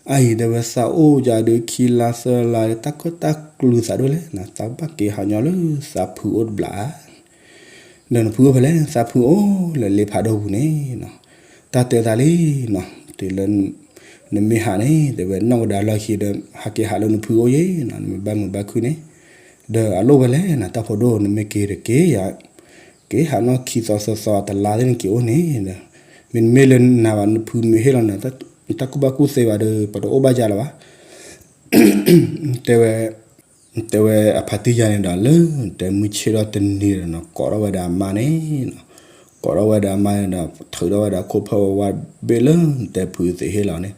အအံၤတဲဝဲသးအိၣ်ယၤဒီးခံလါသၢလါဒီး တၢ်ကၢၣ်တၢ်ကျူသးဒိၣ်လဲၣ်, သးဘၣ်က့ၤဟးညီလၢသးဖုအိၣ်တဘျီဧါ, ဒီးနဖုအိၣ်ဖဲလဲၣ်, သးဖုအိၣ်လၢလ့ဖးဒိၣ်ပူၤန့ၣ်, တၢ်တဲသးလံနီၤ, တုၤလၢ နမ့ၢ်ဟးန့ၣ် တဲဝဲနီၢ်ကဒါလီၢ်ခံဒီး ဟးက့ၤဟးလၢနဖုအိၣ်ယ့ၣ်နီၤ, နမ့ၢ်ဘၣ်မုာ်ဘၣ်ခုၣ်န့ၣ်, ဒီးအလိၣ်ဝဲလဲၣ်နီၤ တၢ်ဖိဒိၣ် နမ့ၢ်က့ၤတက့ၤယၤ က့ၤဟးနီၢ်ခံသီသၢသီတလါသ့ၣ်နက့ၤအိၣ်န့ၣ်, မ့တမ့ၢ်လၢနၤဘၣ် နဖုမ့ၢ်ဟ့ၣ်လီၤနၤ တၢ်ကူၣ်ဘၣ်ကူၣ်သ့ဘၣ်ဒီး ပတအိၣ်ဘၣ်ယၤလၢၤဘၣ် တဲဝဲ, တဲဝဲအဖါတံၢ်ယၤန့ၣ်ဒီး လၢတဲမုၢ်ဆ့ၣ်ထီၣ်တနံၤဒီးနီၤ ကိးထီၣ်ဝဲဒၣ်အမါန့ၣ်, ကိးထီၣ်ဝဲဒၣ်အမါန့ၣ်ဒီး ထုးထီၣ်ဝဲဒၣ်ခိၣ်ဖၢၣ်ဝဲဝါဘ့ၣ်လၢတဲဖုသ့ၣ်ဟ့ၣ်လီၤန့ၣ်,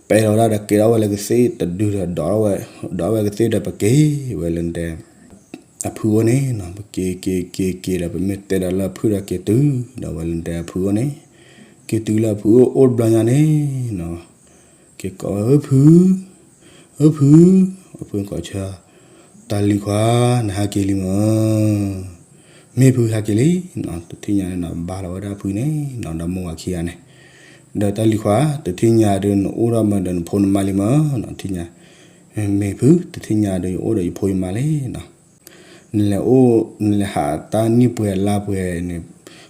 ပဲလီၤဝဲဒၣ်ဒီးက့ၤထီၣ်ဝဲလၢကသ့ၣ်တဒုဒီး ဒိးထီၣ်ဝဲကသ့ၣ်ဒီးပက့ၤဝဲလၢတဲ အဖုအိၣ်န့ၣ်နီၤ, ပက့ၤက့ၤက့ၤက့ၤဒီး ပမ့ၢ်တဲဒီးလၢအဖုဒီးက့ၤတုၤဒီးဝဲလၢတဲအဖုအိၣ်န့ၣ်, က့ၤတုၤလၢအဖုအိၣ်တဘျီညါန့ၣ်နီၤ, က့ၤကိးဝဲ ဧၢဖု, ဧၢဖု, အဖုကိးဆၢ, တၢ်လံၤခွါ နဟးက့ၤလံမၢ်, မ့ၢ်ဖုဟးက့ၤလံနီၤ, တထံၣ်ညါန့ၣ်နီၤ ဘါလီၤဝဲဒၣ်အဖုန့ၣ်နီၤ ဒီးမိၢ်ဝၤခံဂၤန့ၣ်, ဒီးတၢ်လံၤခွါ တထံၣ်ညါဒီးနအိၣ်ဒီးမၢဒီးနဖိနမါလံမၢ်နီၤ, ထံၣ်ညါ မ့ၢ်ဖု တထံၣ်ညါဒီးယအိၣ်ဒီးယဖိယမါလံနီၤ, နလဲၤအိၣ် နလဲၤဟးတၢ်နံၣ်ပှဲၤလါပှဲၤန့ၣ်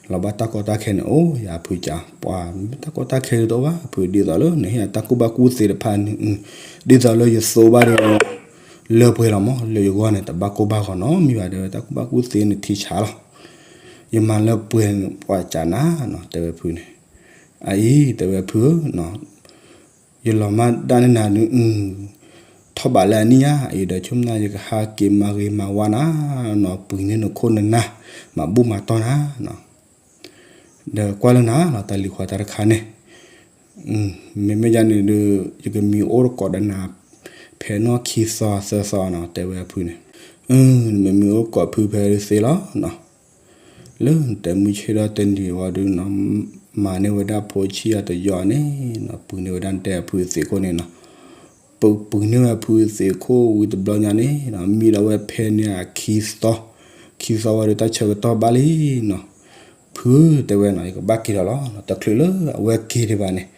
လီၤဘၣ်တၢ်ကီတၢ်ခဲန့ၣ် အိၣ်ယၤဖုကး ပှၤမ့ၢ်တၢ်ကီတၢ်ခဲတအိၣ်ဘၣ် ဖု ဒ်သိးလၢနဟ့ၣ်တၢ်ကူၣ်ဘၣ်ကူၣ်သ့တဖၣ်န့ၣ်, ဒ်သိးလၢယသိဘၣ်ဒီး လၢပှဲၤလီၤမၢ် လၢယဂီၢ်န့ၣ် တဘၣ်ကိၢ်ဘၣ်ဂီၤနီတမံၤဘၣ် တဲဝဲ တၢ်ကူၣ်ဘၣ်ကူၣ်သ့န့ၣ်ထံဆးလီၤ, ယမၤလၢပှဲၤပှၤကးနၤနီၤ တဲဝဲဖုန့ၣ်, အအံၤ တဲဝဲဖုဧၢ ယလီၤမၢ်ဒၣ်န့ၢ်နၤဒုး ထီၣ်ဘးလၢအနံၣ်ညါ အံၤဒီးဆိကမိၣ်ယကဟးက့ၤမၤဂ့ၤမၤဝါနၤ နီၤ ပှ့ၤန့ၢ်နခိၣ်နနၢ် မၤဘူၣ်မၤတီၢ်နၤနီၤ, ဒီးကွၢ်လၢနၤလီၤ တၢ်လံၤခွါတၢ်တခါန့ၣ်, မ့မ့ၢ်ယၤန့ၣ်ဒီး ယကမံၤအိၣ်တကိးဒီးနၤ ဖဲနီၢ်ခံသီသၢသီနီၤ တဲဝဲအဖုန့ၣ်, နမ့ၢ်မံၤအိၣ်တကိးဖုဖဲသ့လီၤနီၤ လၢနတဲမုၢ်ဆ့ၣ်ထီၣ်တနံၤဝံၤဒီး မၤန့ၢ်ဝဲဒၣ်ဖိဆံးအတယီန့ၣ်နီၤ ပှ့ၤန့ၢ်ဝဲဒၣ်နတဲအဖုသ့ၣ်ခိၣ်န့ၣ်နီၤ, ပှ့ၤန့ၢ်ဝဲအဖုသ့ၣ်ခိၣ်ဝံၤတဘျီညါန့ၣ်နီၤ မံဒီးဝဲဖဲန့ၣ်အခံသီ, ခံသီဝံၤဒီးတၢ်ဆၢကတီၢ်ဘၣ်လံနီၤ, ဖုဧၢ တဲဝဲနီၤ ယကဘၣ်က့ၤဒီးလီၤ တချုးလၢအဝဲက့ၤဒံးဘၣ်န့ၣ်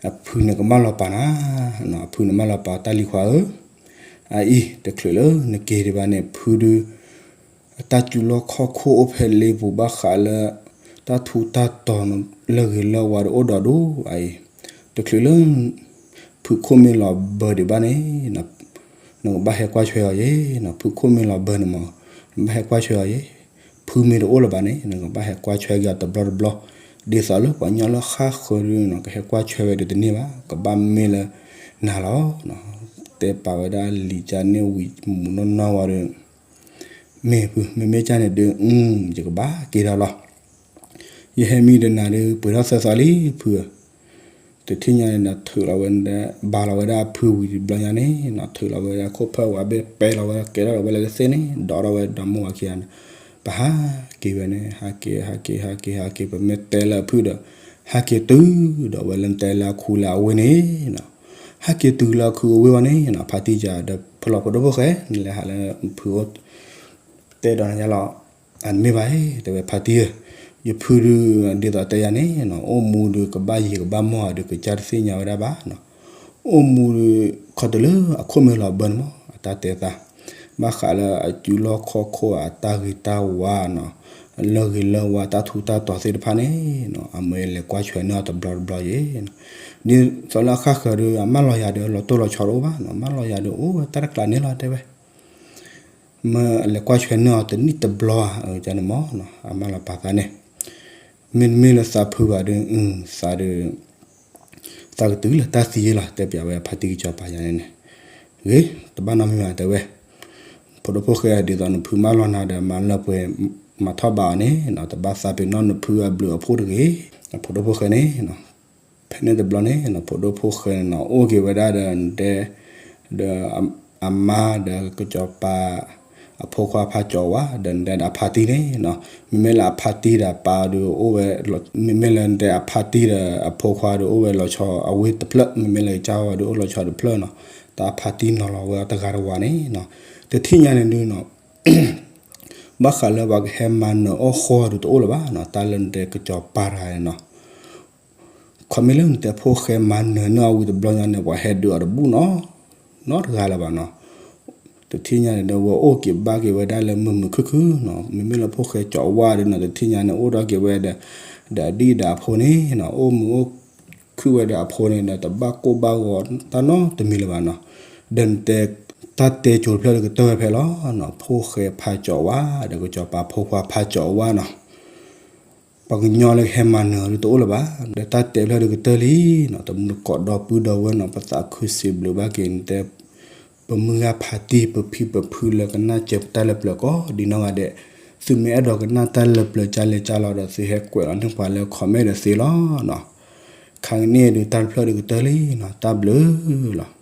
အဖုန့ၣ်ကဘၣ်လီၤပာ်နၤ, အဖုန့ၣ်ဘၣ်လီၤပာ်တၢ်လံၤခွါဧၢ, အအံၤ တချုးလၢနက့ၤဒံးဘၣ်န့ၣ် ဖုဒုး အတၢ်စူၤလီၢ်ခီၣ်ခိၣ်အိၣ်ဖဲလ့ပူၤဘၣ်ဃးလၢ တၢ်ထူးတၢ်တီၤလၢဂ့ၤလၢဝါဒီးအိၣ်ဒီးဒိၣ်အံၤ, တချုးလၢ ဖုခိၣ်မ့ၢ်လီၤဘၢဒံးဘၣ်န့ၣ် နကဘၣ်ဟဲကွၢ်ဆွဲအီၤယဲနီၤ, ဖုခိၣ်မ့ၢ်လီၤဘၢန့ၣ်မး ဘၣ်ဟဲကွၢ်ဆွဲအီၤယဲ, ဖုမ့ၢ်တအိၣ်လၢၤဘၣ်န့ၣ် နကဘၣ်ဟဲကွၢ်ဆွဲက့ၤအီၤတဘျီတဘျီ, ဒ်သိးလၢပှၤကညီလၢဃၣ်ဃၢၤဒုးနီၤ ကဟဲကွၢ်ဆွဲဝဲဒုးတန့ၢ်ဘၣ်, ကဘၣ်မ့ၢ်လၢ နၤလီၤ. တဲပာ်ဝဲဒၣ်လံာ်ကန့ၣ်ဝံၤမူးနီၢ်နီၢ်ဝံၤဒီး, မ့ၢ်ဖု မ့မ့ၢ်ကန့ၣ်ဒုး အ ယကဘၣ်က့ၤဒီးလီၤ. ယဟဲမံဒီးနၤဒုး ပှဲၤထီၣ်သၢသီလံ ဖုဧၢ. တထံၣ်ညါန့ၣ်ဒီးထုးလီၤဝဲ, ဘါလီၤဝဲဒၣ်အဖုဝံၤတဘျီညါန့ၣ်နီၤ, ထုးလီၤဝဲဒၣ်ခိၣ်ဖၢၣ်ဝါဘ့ၣ် ပဲလီၤဝဲကဲထီၣ်ဒီးဝဲလၢကသ့ၣ်န့ၣ် ဒိးထီၣ်ဝဲဒီးမိၢ်ဝၤခံဂၤန့ၣ်, ပဟးက့ၤဝဲန့ၣ် ဟးက့ၤ ဟးက့ၤ ဟးက့ၤ ဟးက့ၤ ပမ့ၢ်တဲလၢအဖုဒီး ဟးက့ၤတုၤဒီးဝဲလၢတဲလၢအခူလၢအဝ့ၢ်န့ၣ်နီၤ, ဟးက့ၤတုၤလၢအခူအဝ့ၢ်ဝဲန့ၣ်နီၤ, ဖါတံၢ်ယၤဒီး ဖုလီၤဖိဒိၣ်ဖိၣ်ဃဲ နလဲၤဟးလၢဖုအိၣ် တဲဒီးနၤလီၤ. အန့ၣ်မ့ၢ်ဘၣ်အံၤ တဲဝဲဖါတံၢ်ဧၢ, ယဖုဒုး ဒ်သိးတဲယၤန့ၣ်နီၤ အိၣ်မူဒုးကဘၣ်ယံၤကဘၣ်မီၢ်ဧါဒုး ကစၢ်တသ့ၣ်ညါဝဲဒၣ်ဘၣ်နီၤ, အိၣ်မူဒုး ခီတုၤလၢအခိၣ်မ့ၢ်လီၤဘၢန့ၣ်မီၢ် အတၢ်တဲသး, ဘၣ်ဃးလၢအစုလီၢ်ခီၣ်ခိၣ်အတၢ်ဂ့ၤတၢ်ဝါနီၤ, လၢဂ့ၤလၢဝါတၢ်ထူးတၢ်တီၤသ့ၣ်တဖၣ်န့ၣ်နီၤ အမ့ၢ်လဲၤကွၢ်ဆွဲန့ၢ်အီၤတဘျီတဘျီယဲနီၤ, ဒ်သိးလၢအဃၣ်ဃၢၤဒုး အမၢလီၤယၤဒုး လီၤတိၢ်လီၤဆီတအိၣ်ဘၣ်နီၤ, မၢလီၤယၤဒုး အိၣ်ဝဲတၢ်တကျးန့ၣ်လီၤ တဲဝဲ မ့ၢ်လဲၤကွၢ်ဆွဲန့ၢ်အီၤတနံၣ်တဘျီဧါ ကန့ၣ်မီၢ်နီၤ အမၢလီၤပာ်သးန့ၣ်, မ့တမ့ၢ်လၢသးဖုဘၣ်ဒုး သးဒုး သးကတုၤလၢတၢ်သံယဲလီၤ တဲပျးဝဲဖါတံၢ်ကစီၤပၤယၤန့ၣ်န့ၣ်, ဂ့ၤ တဘၣ်နီတမံၤဘၣ် တဲဝဲ, ဖိဒိၣ်ဖိၣ်ဃဲ ဒ်သိးနဖုမၢလီၤနၤဒီး မၤလၢပှဲၤ မၤထီၣ်ဘးအီၤန့ၣ်နီၤ, တဘၣ်သးပ့ၤနီၣ်နဖုအဘျုးအဖှိၣ်တဂ့ၤ, ဖိဒိၣ်ဖိၣ်ဃဲန့ၣ်နီၤ, ဖဲန့ၣ်တဘျီန့ၣ်နီၤ ဖိဒိၣ်ဖိၣ်ဃဲန့ၣ်နီၤ အိၣ်က့ၤဝဲဒၣ်ဒီး နတဲ ဒီး အမါဒီးကစီၤပၤ အဖိခွါဖးကၠီၤဝါ ဒီးနတဲဒီးအဖါတံၢ်န့ၣ်နီၤ, မ့မ့ၢ်လၢအဖါတံၢ်ဒီးအပၢ်ဒုးအိၣ်ဝဲ မ့မ့ၢ်လၢနတဲအဖါတံၢ်ဒီးအဖိခွါဒုးအိၣ်ဝဲလီၤဆီအဝ့ၢ်တဖျၢၣ်, မ့မ့ၢ်လၢကစၢ်ဝါဒုးအိၣ်လီၤဆီတဖျၢၣ်နီၤ, တၢ်အဖါတံၢ်နီၤလီၤဝဲအီၤတဂၤတဝၤန့ၣ်နီၤ, တထံၣ်ညါန့ၣ်ဒုးနီၤ ဘၣ်ဃးလၢပှၤကဟဲမၤနၢၤအီၣ်ဃီဒုးတအိၣ်လၢၤဘၣ်နီၤ, တၢ်လၢနတဲကစီၤပၤတဂၤန့ၣ်နီၤ, ခီမ့ၢ်လၢနတဲဖိၣ်ဃဲမၤနၢၤန့ၢ်အီၤဝံၤတဘျီညါန့ၣ် ပှၤဟဲဒုးအီၤတဘူၣ်နီၤ, နီတဂၤလၢၤဘၣ်နီၤ, တထံၣ်ညါန့ၣ်ဒီး ဝဲအိၣ်က့ၤဘၣ်က့ၤဝဲဒၣ်လၢမုာ်မုာ်ခုၣ်ခုၣ်နီၤ, မ့မ့ၢ်လၢဖိၣ်ဃဲကၠီၤဝါဒုးနီၤ တထံၣ်ညါန့ၣ် အိၣ်ဒီးက့ၤဝဲဒီး ဒီးအဒံၣ်ဒီးအဖိန့ၣ်နီၤ, အိၣ်မုာ်အိၣ်ခုၣ်ဝဲဒီးအဖိန့ၣ်ဒီး တဘၣ်ကိၢ်ဘၣ်ဂီၤတၢ်နီတမံၤလၢၤဘၣ်နီၤ, ဒီးနတဲ တၢ်တဲကိၤတဖျၢၣ်ဒုးကတၢၢ်ဝဲဖဲလီၤနီၤ, ဖိၣ်ဃဲဖးကၠီၤဝါ ဒီးကစီၤပၤဖိခွါဖးကၠီၤဝါနီၤ ပှၤကညီလၢကဟဲမၤနၢၤအီၤဒုးတအိၣ်လၢၤဘၣ်, ဒီးတၢ်တဲဖျၢၣ်ဒုးကတၢၢ်လံနီၤ, တမူတကိးဒီပုၢ်ဒီဝဲၢ်နီၤ, ပသးခုစံးဘျုးဘၣ်က့ၤနတဲ, ပမုၢ်ဂၢ်ဖါတံၢ် ပဖံပဖုလၢကနၣ်စၢၤပတၢ်လၢပျၢၤကိးဒံးနီၢ်ဂၤဒဲး, သုမ့ၢ်အဲၣ်ဒိးကနၣ်တၢ်လၢပျၢၤကၢ်လဲၣ်ကၢ်လီၤဒီး သုဟဲကွဲးလီၤန့ၢ်ပှၤလၢ comment ဒီးသ့လီၤနီၤ, ခါကန့ၣ်ဒုးတၢ်ဖျၢၣ်ဒုးကတၢၢ်လံနီၤ, တၢ်ဘျုးလီၤ.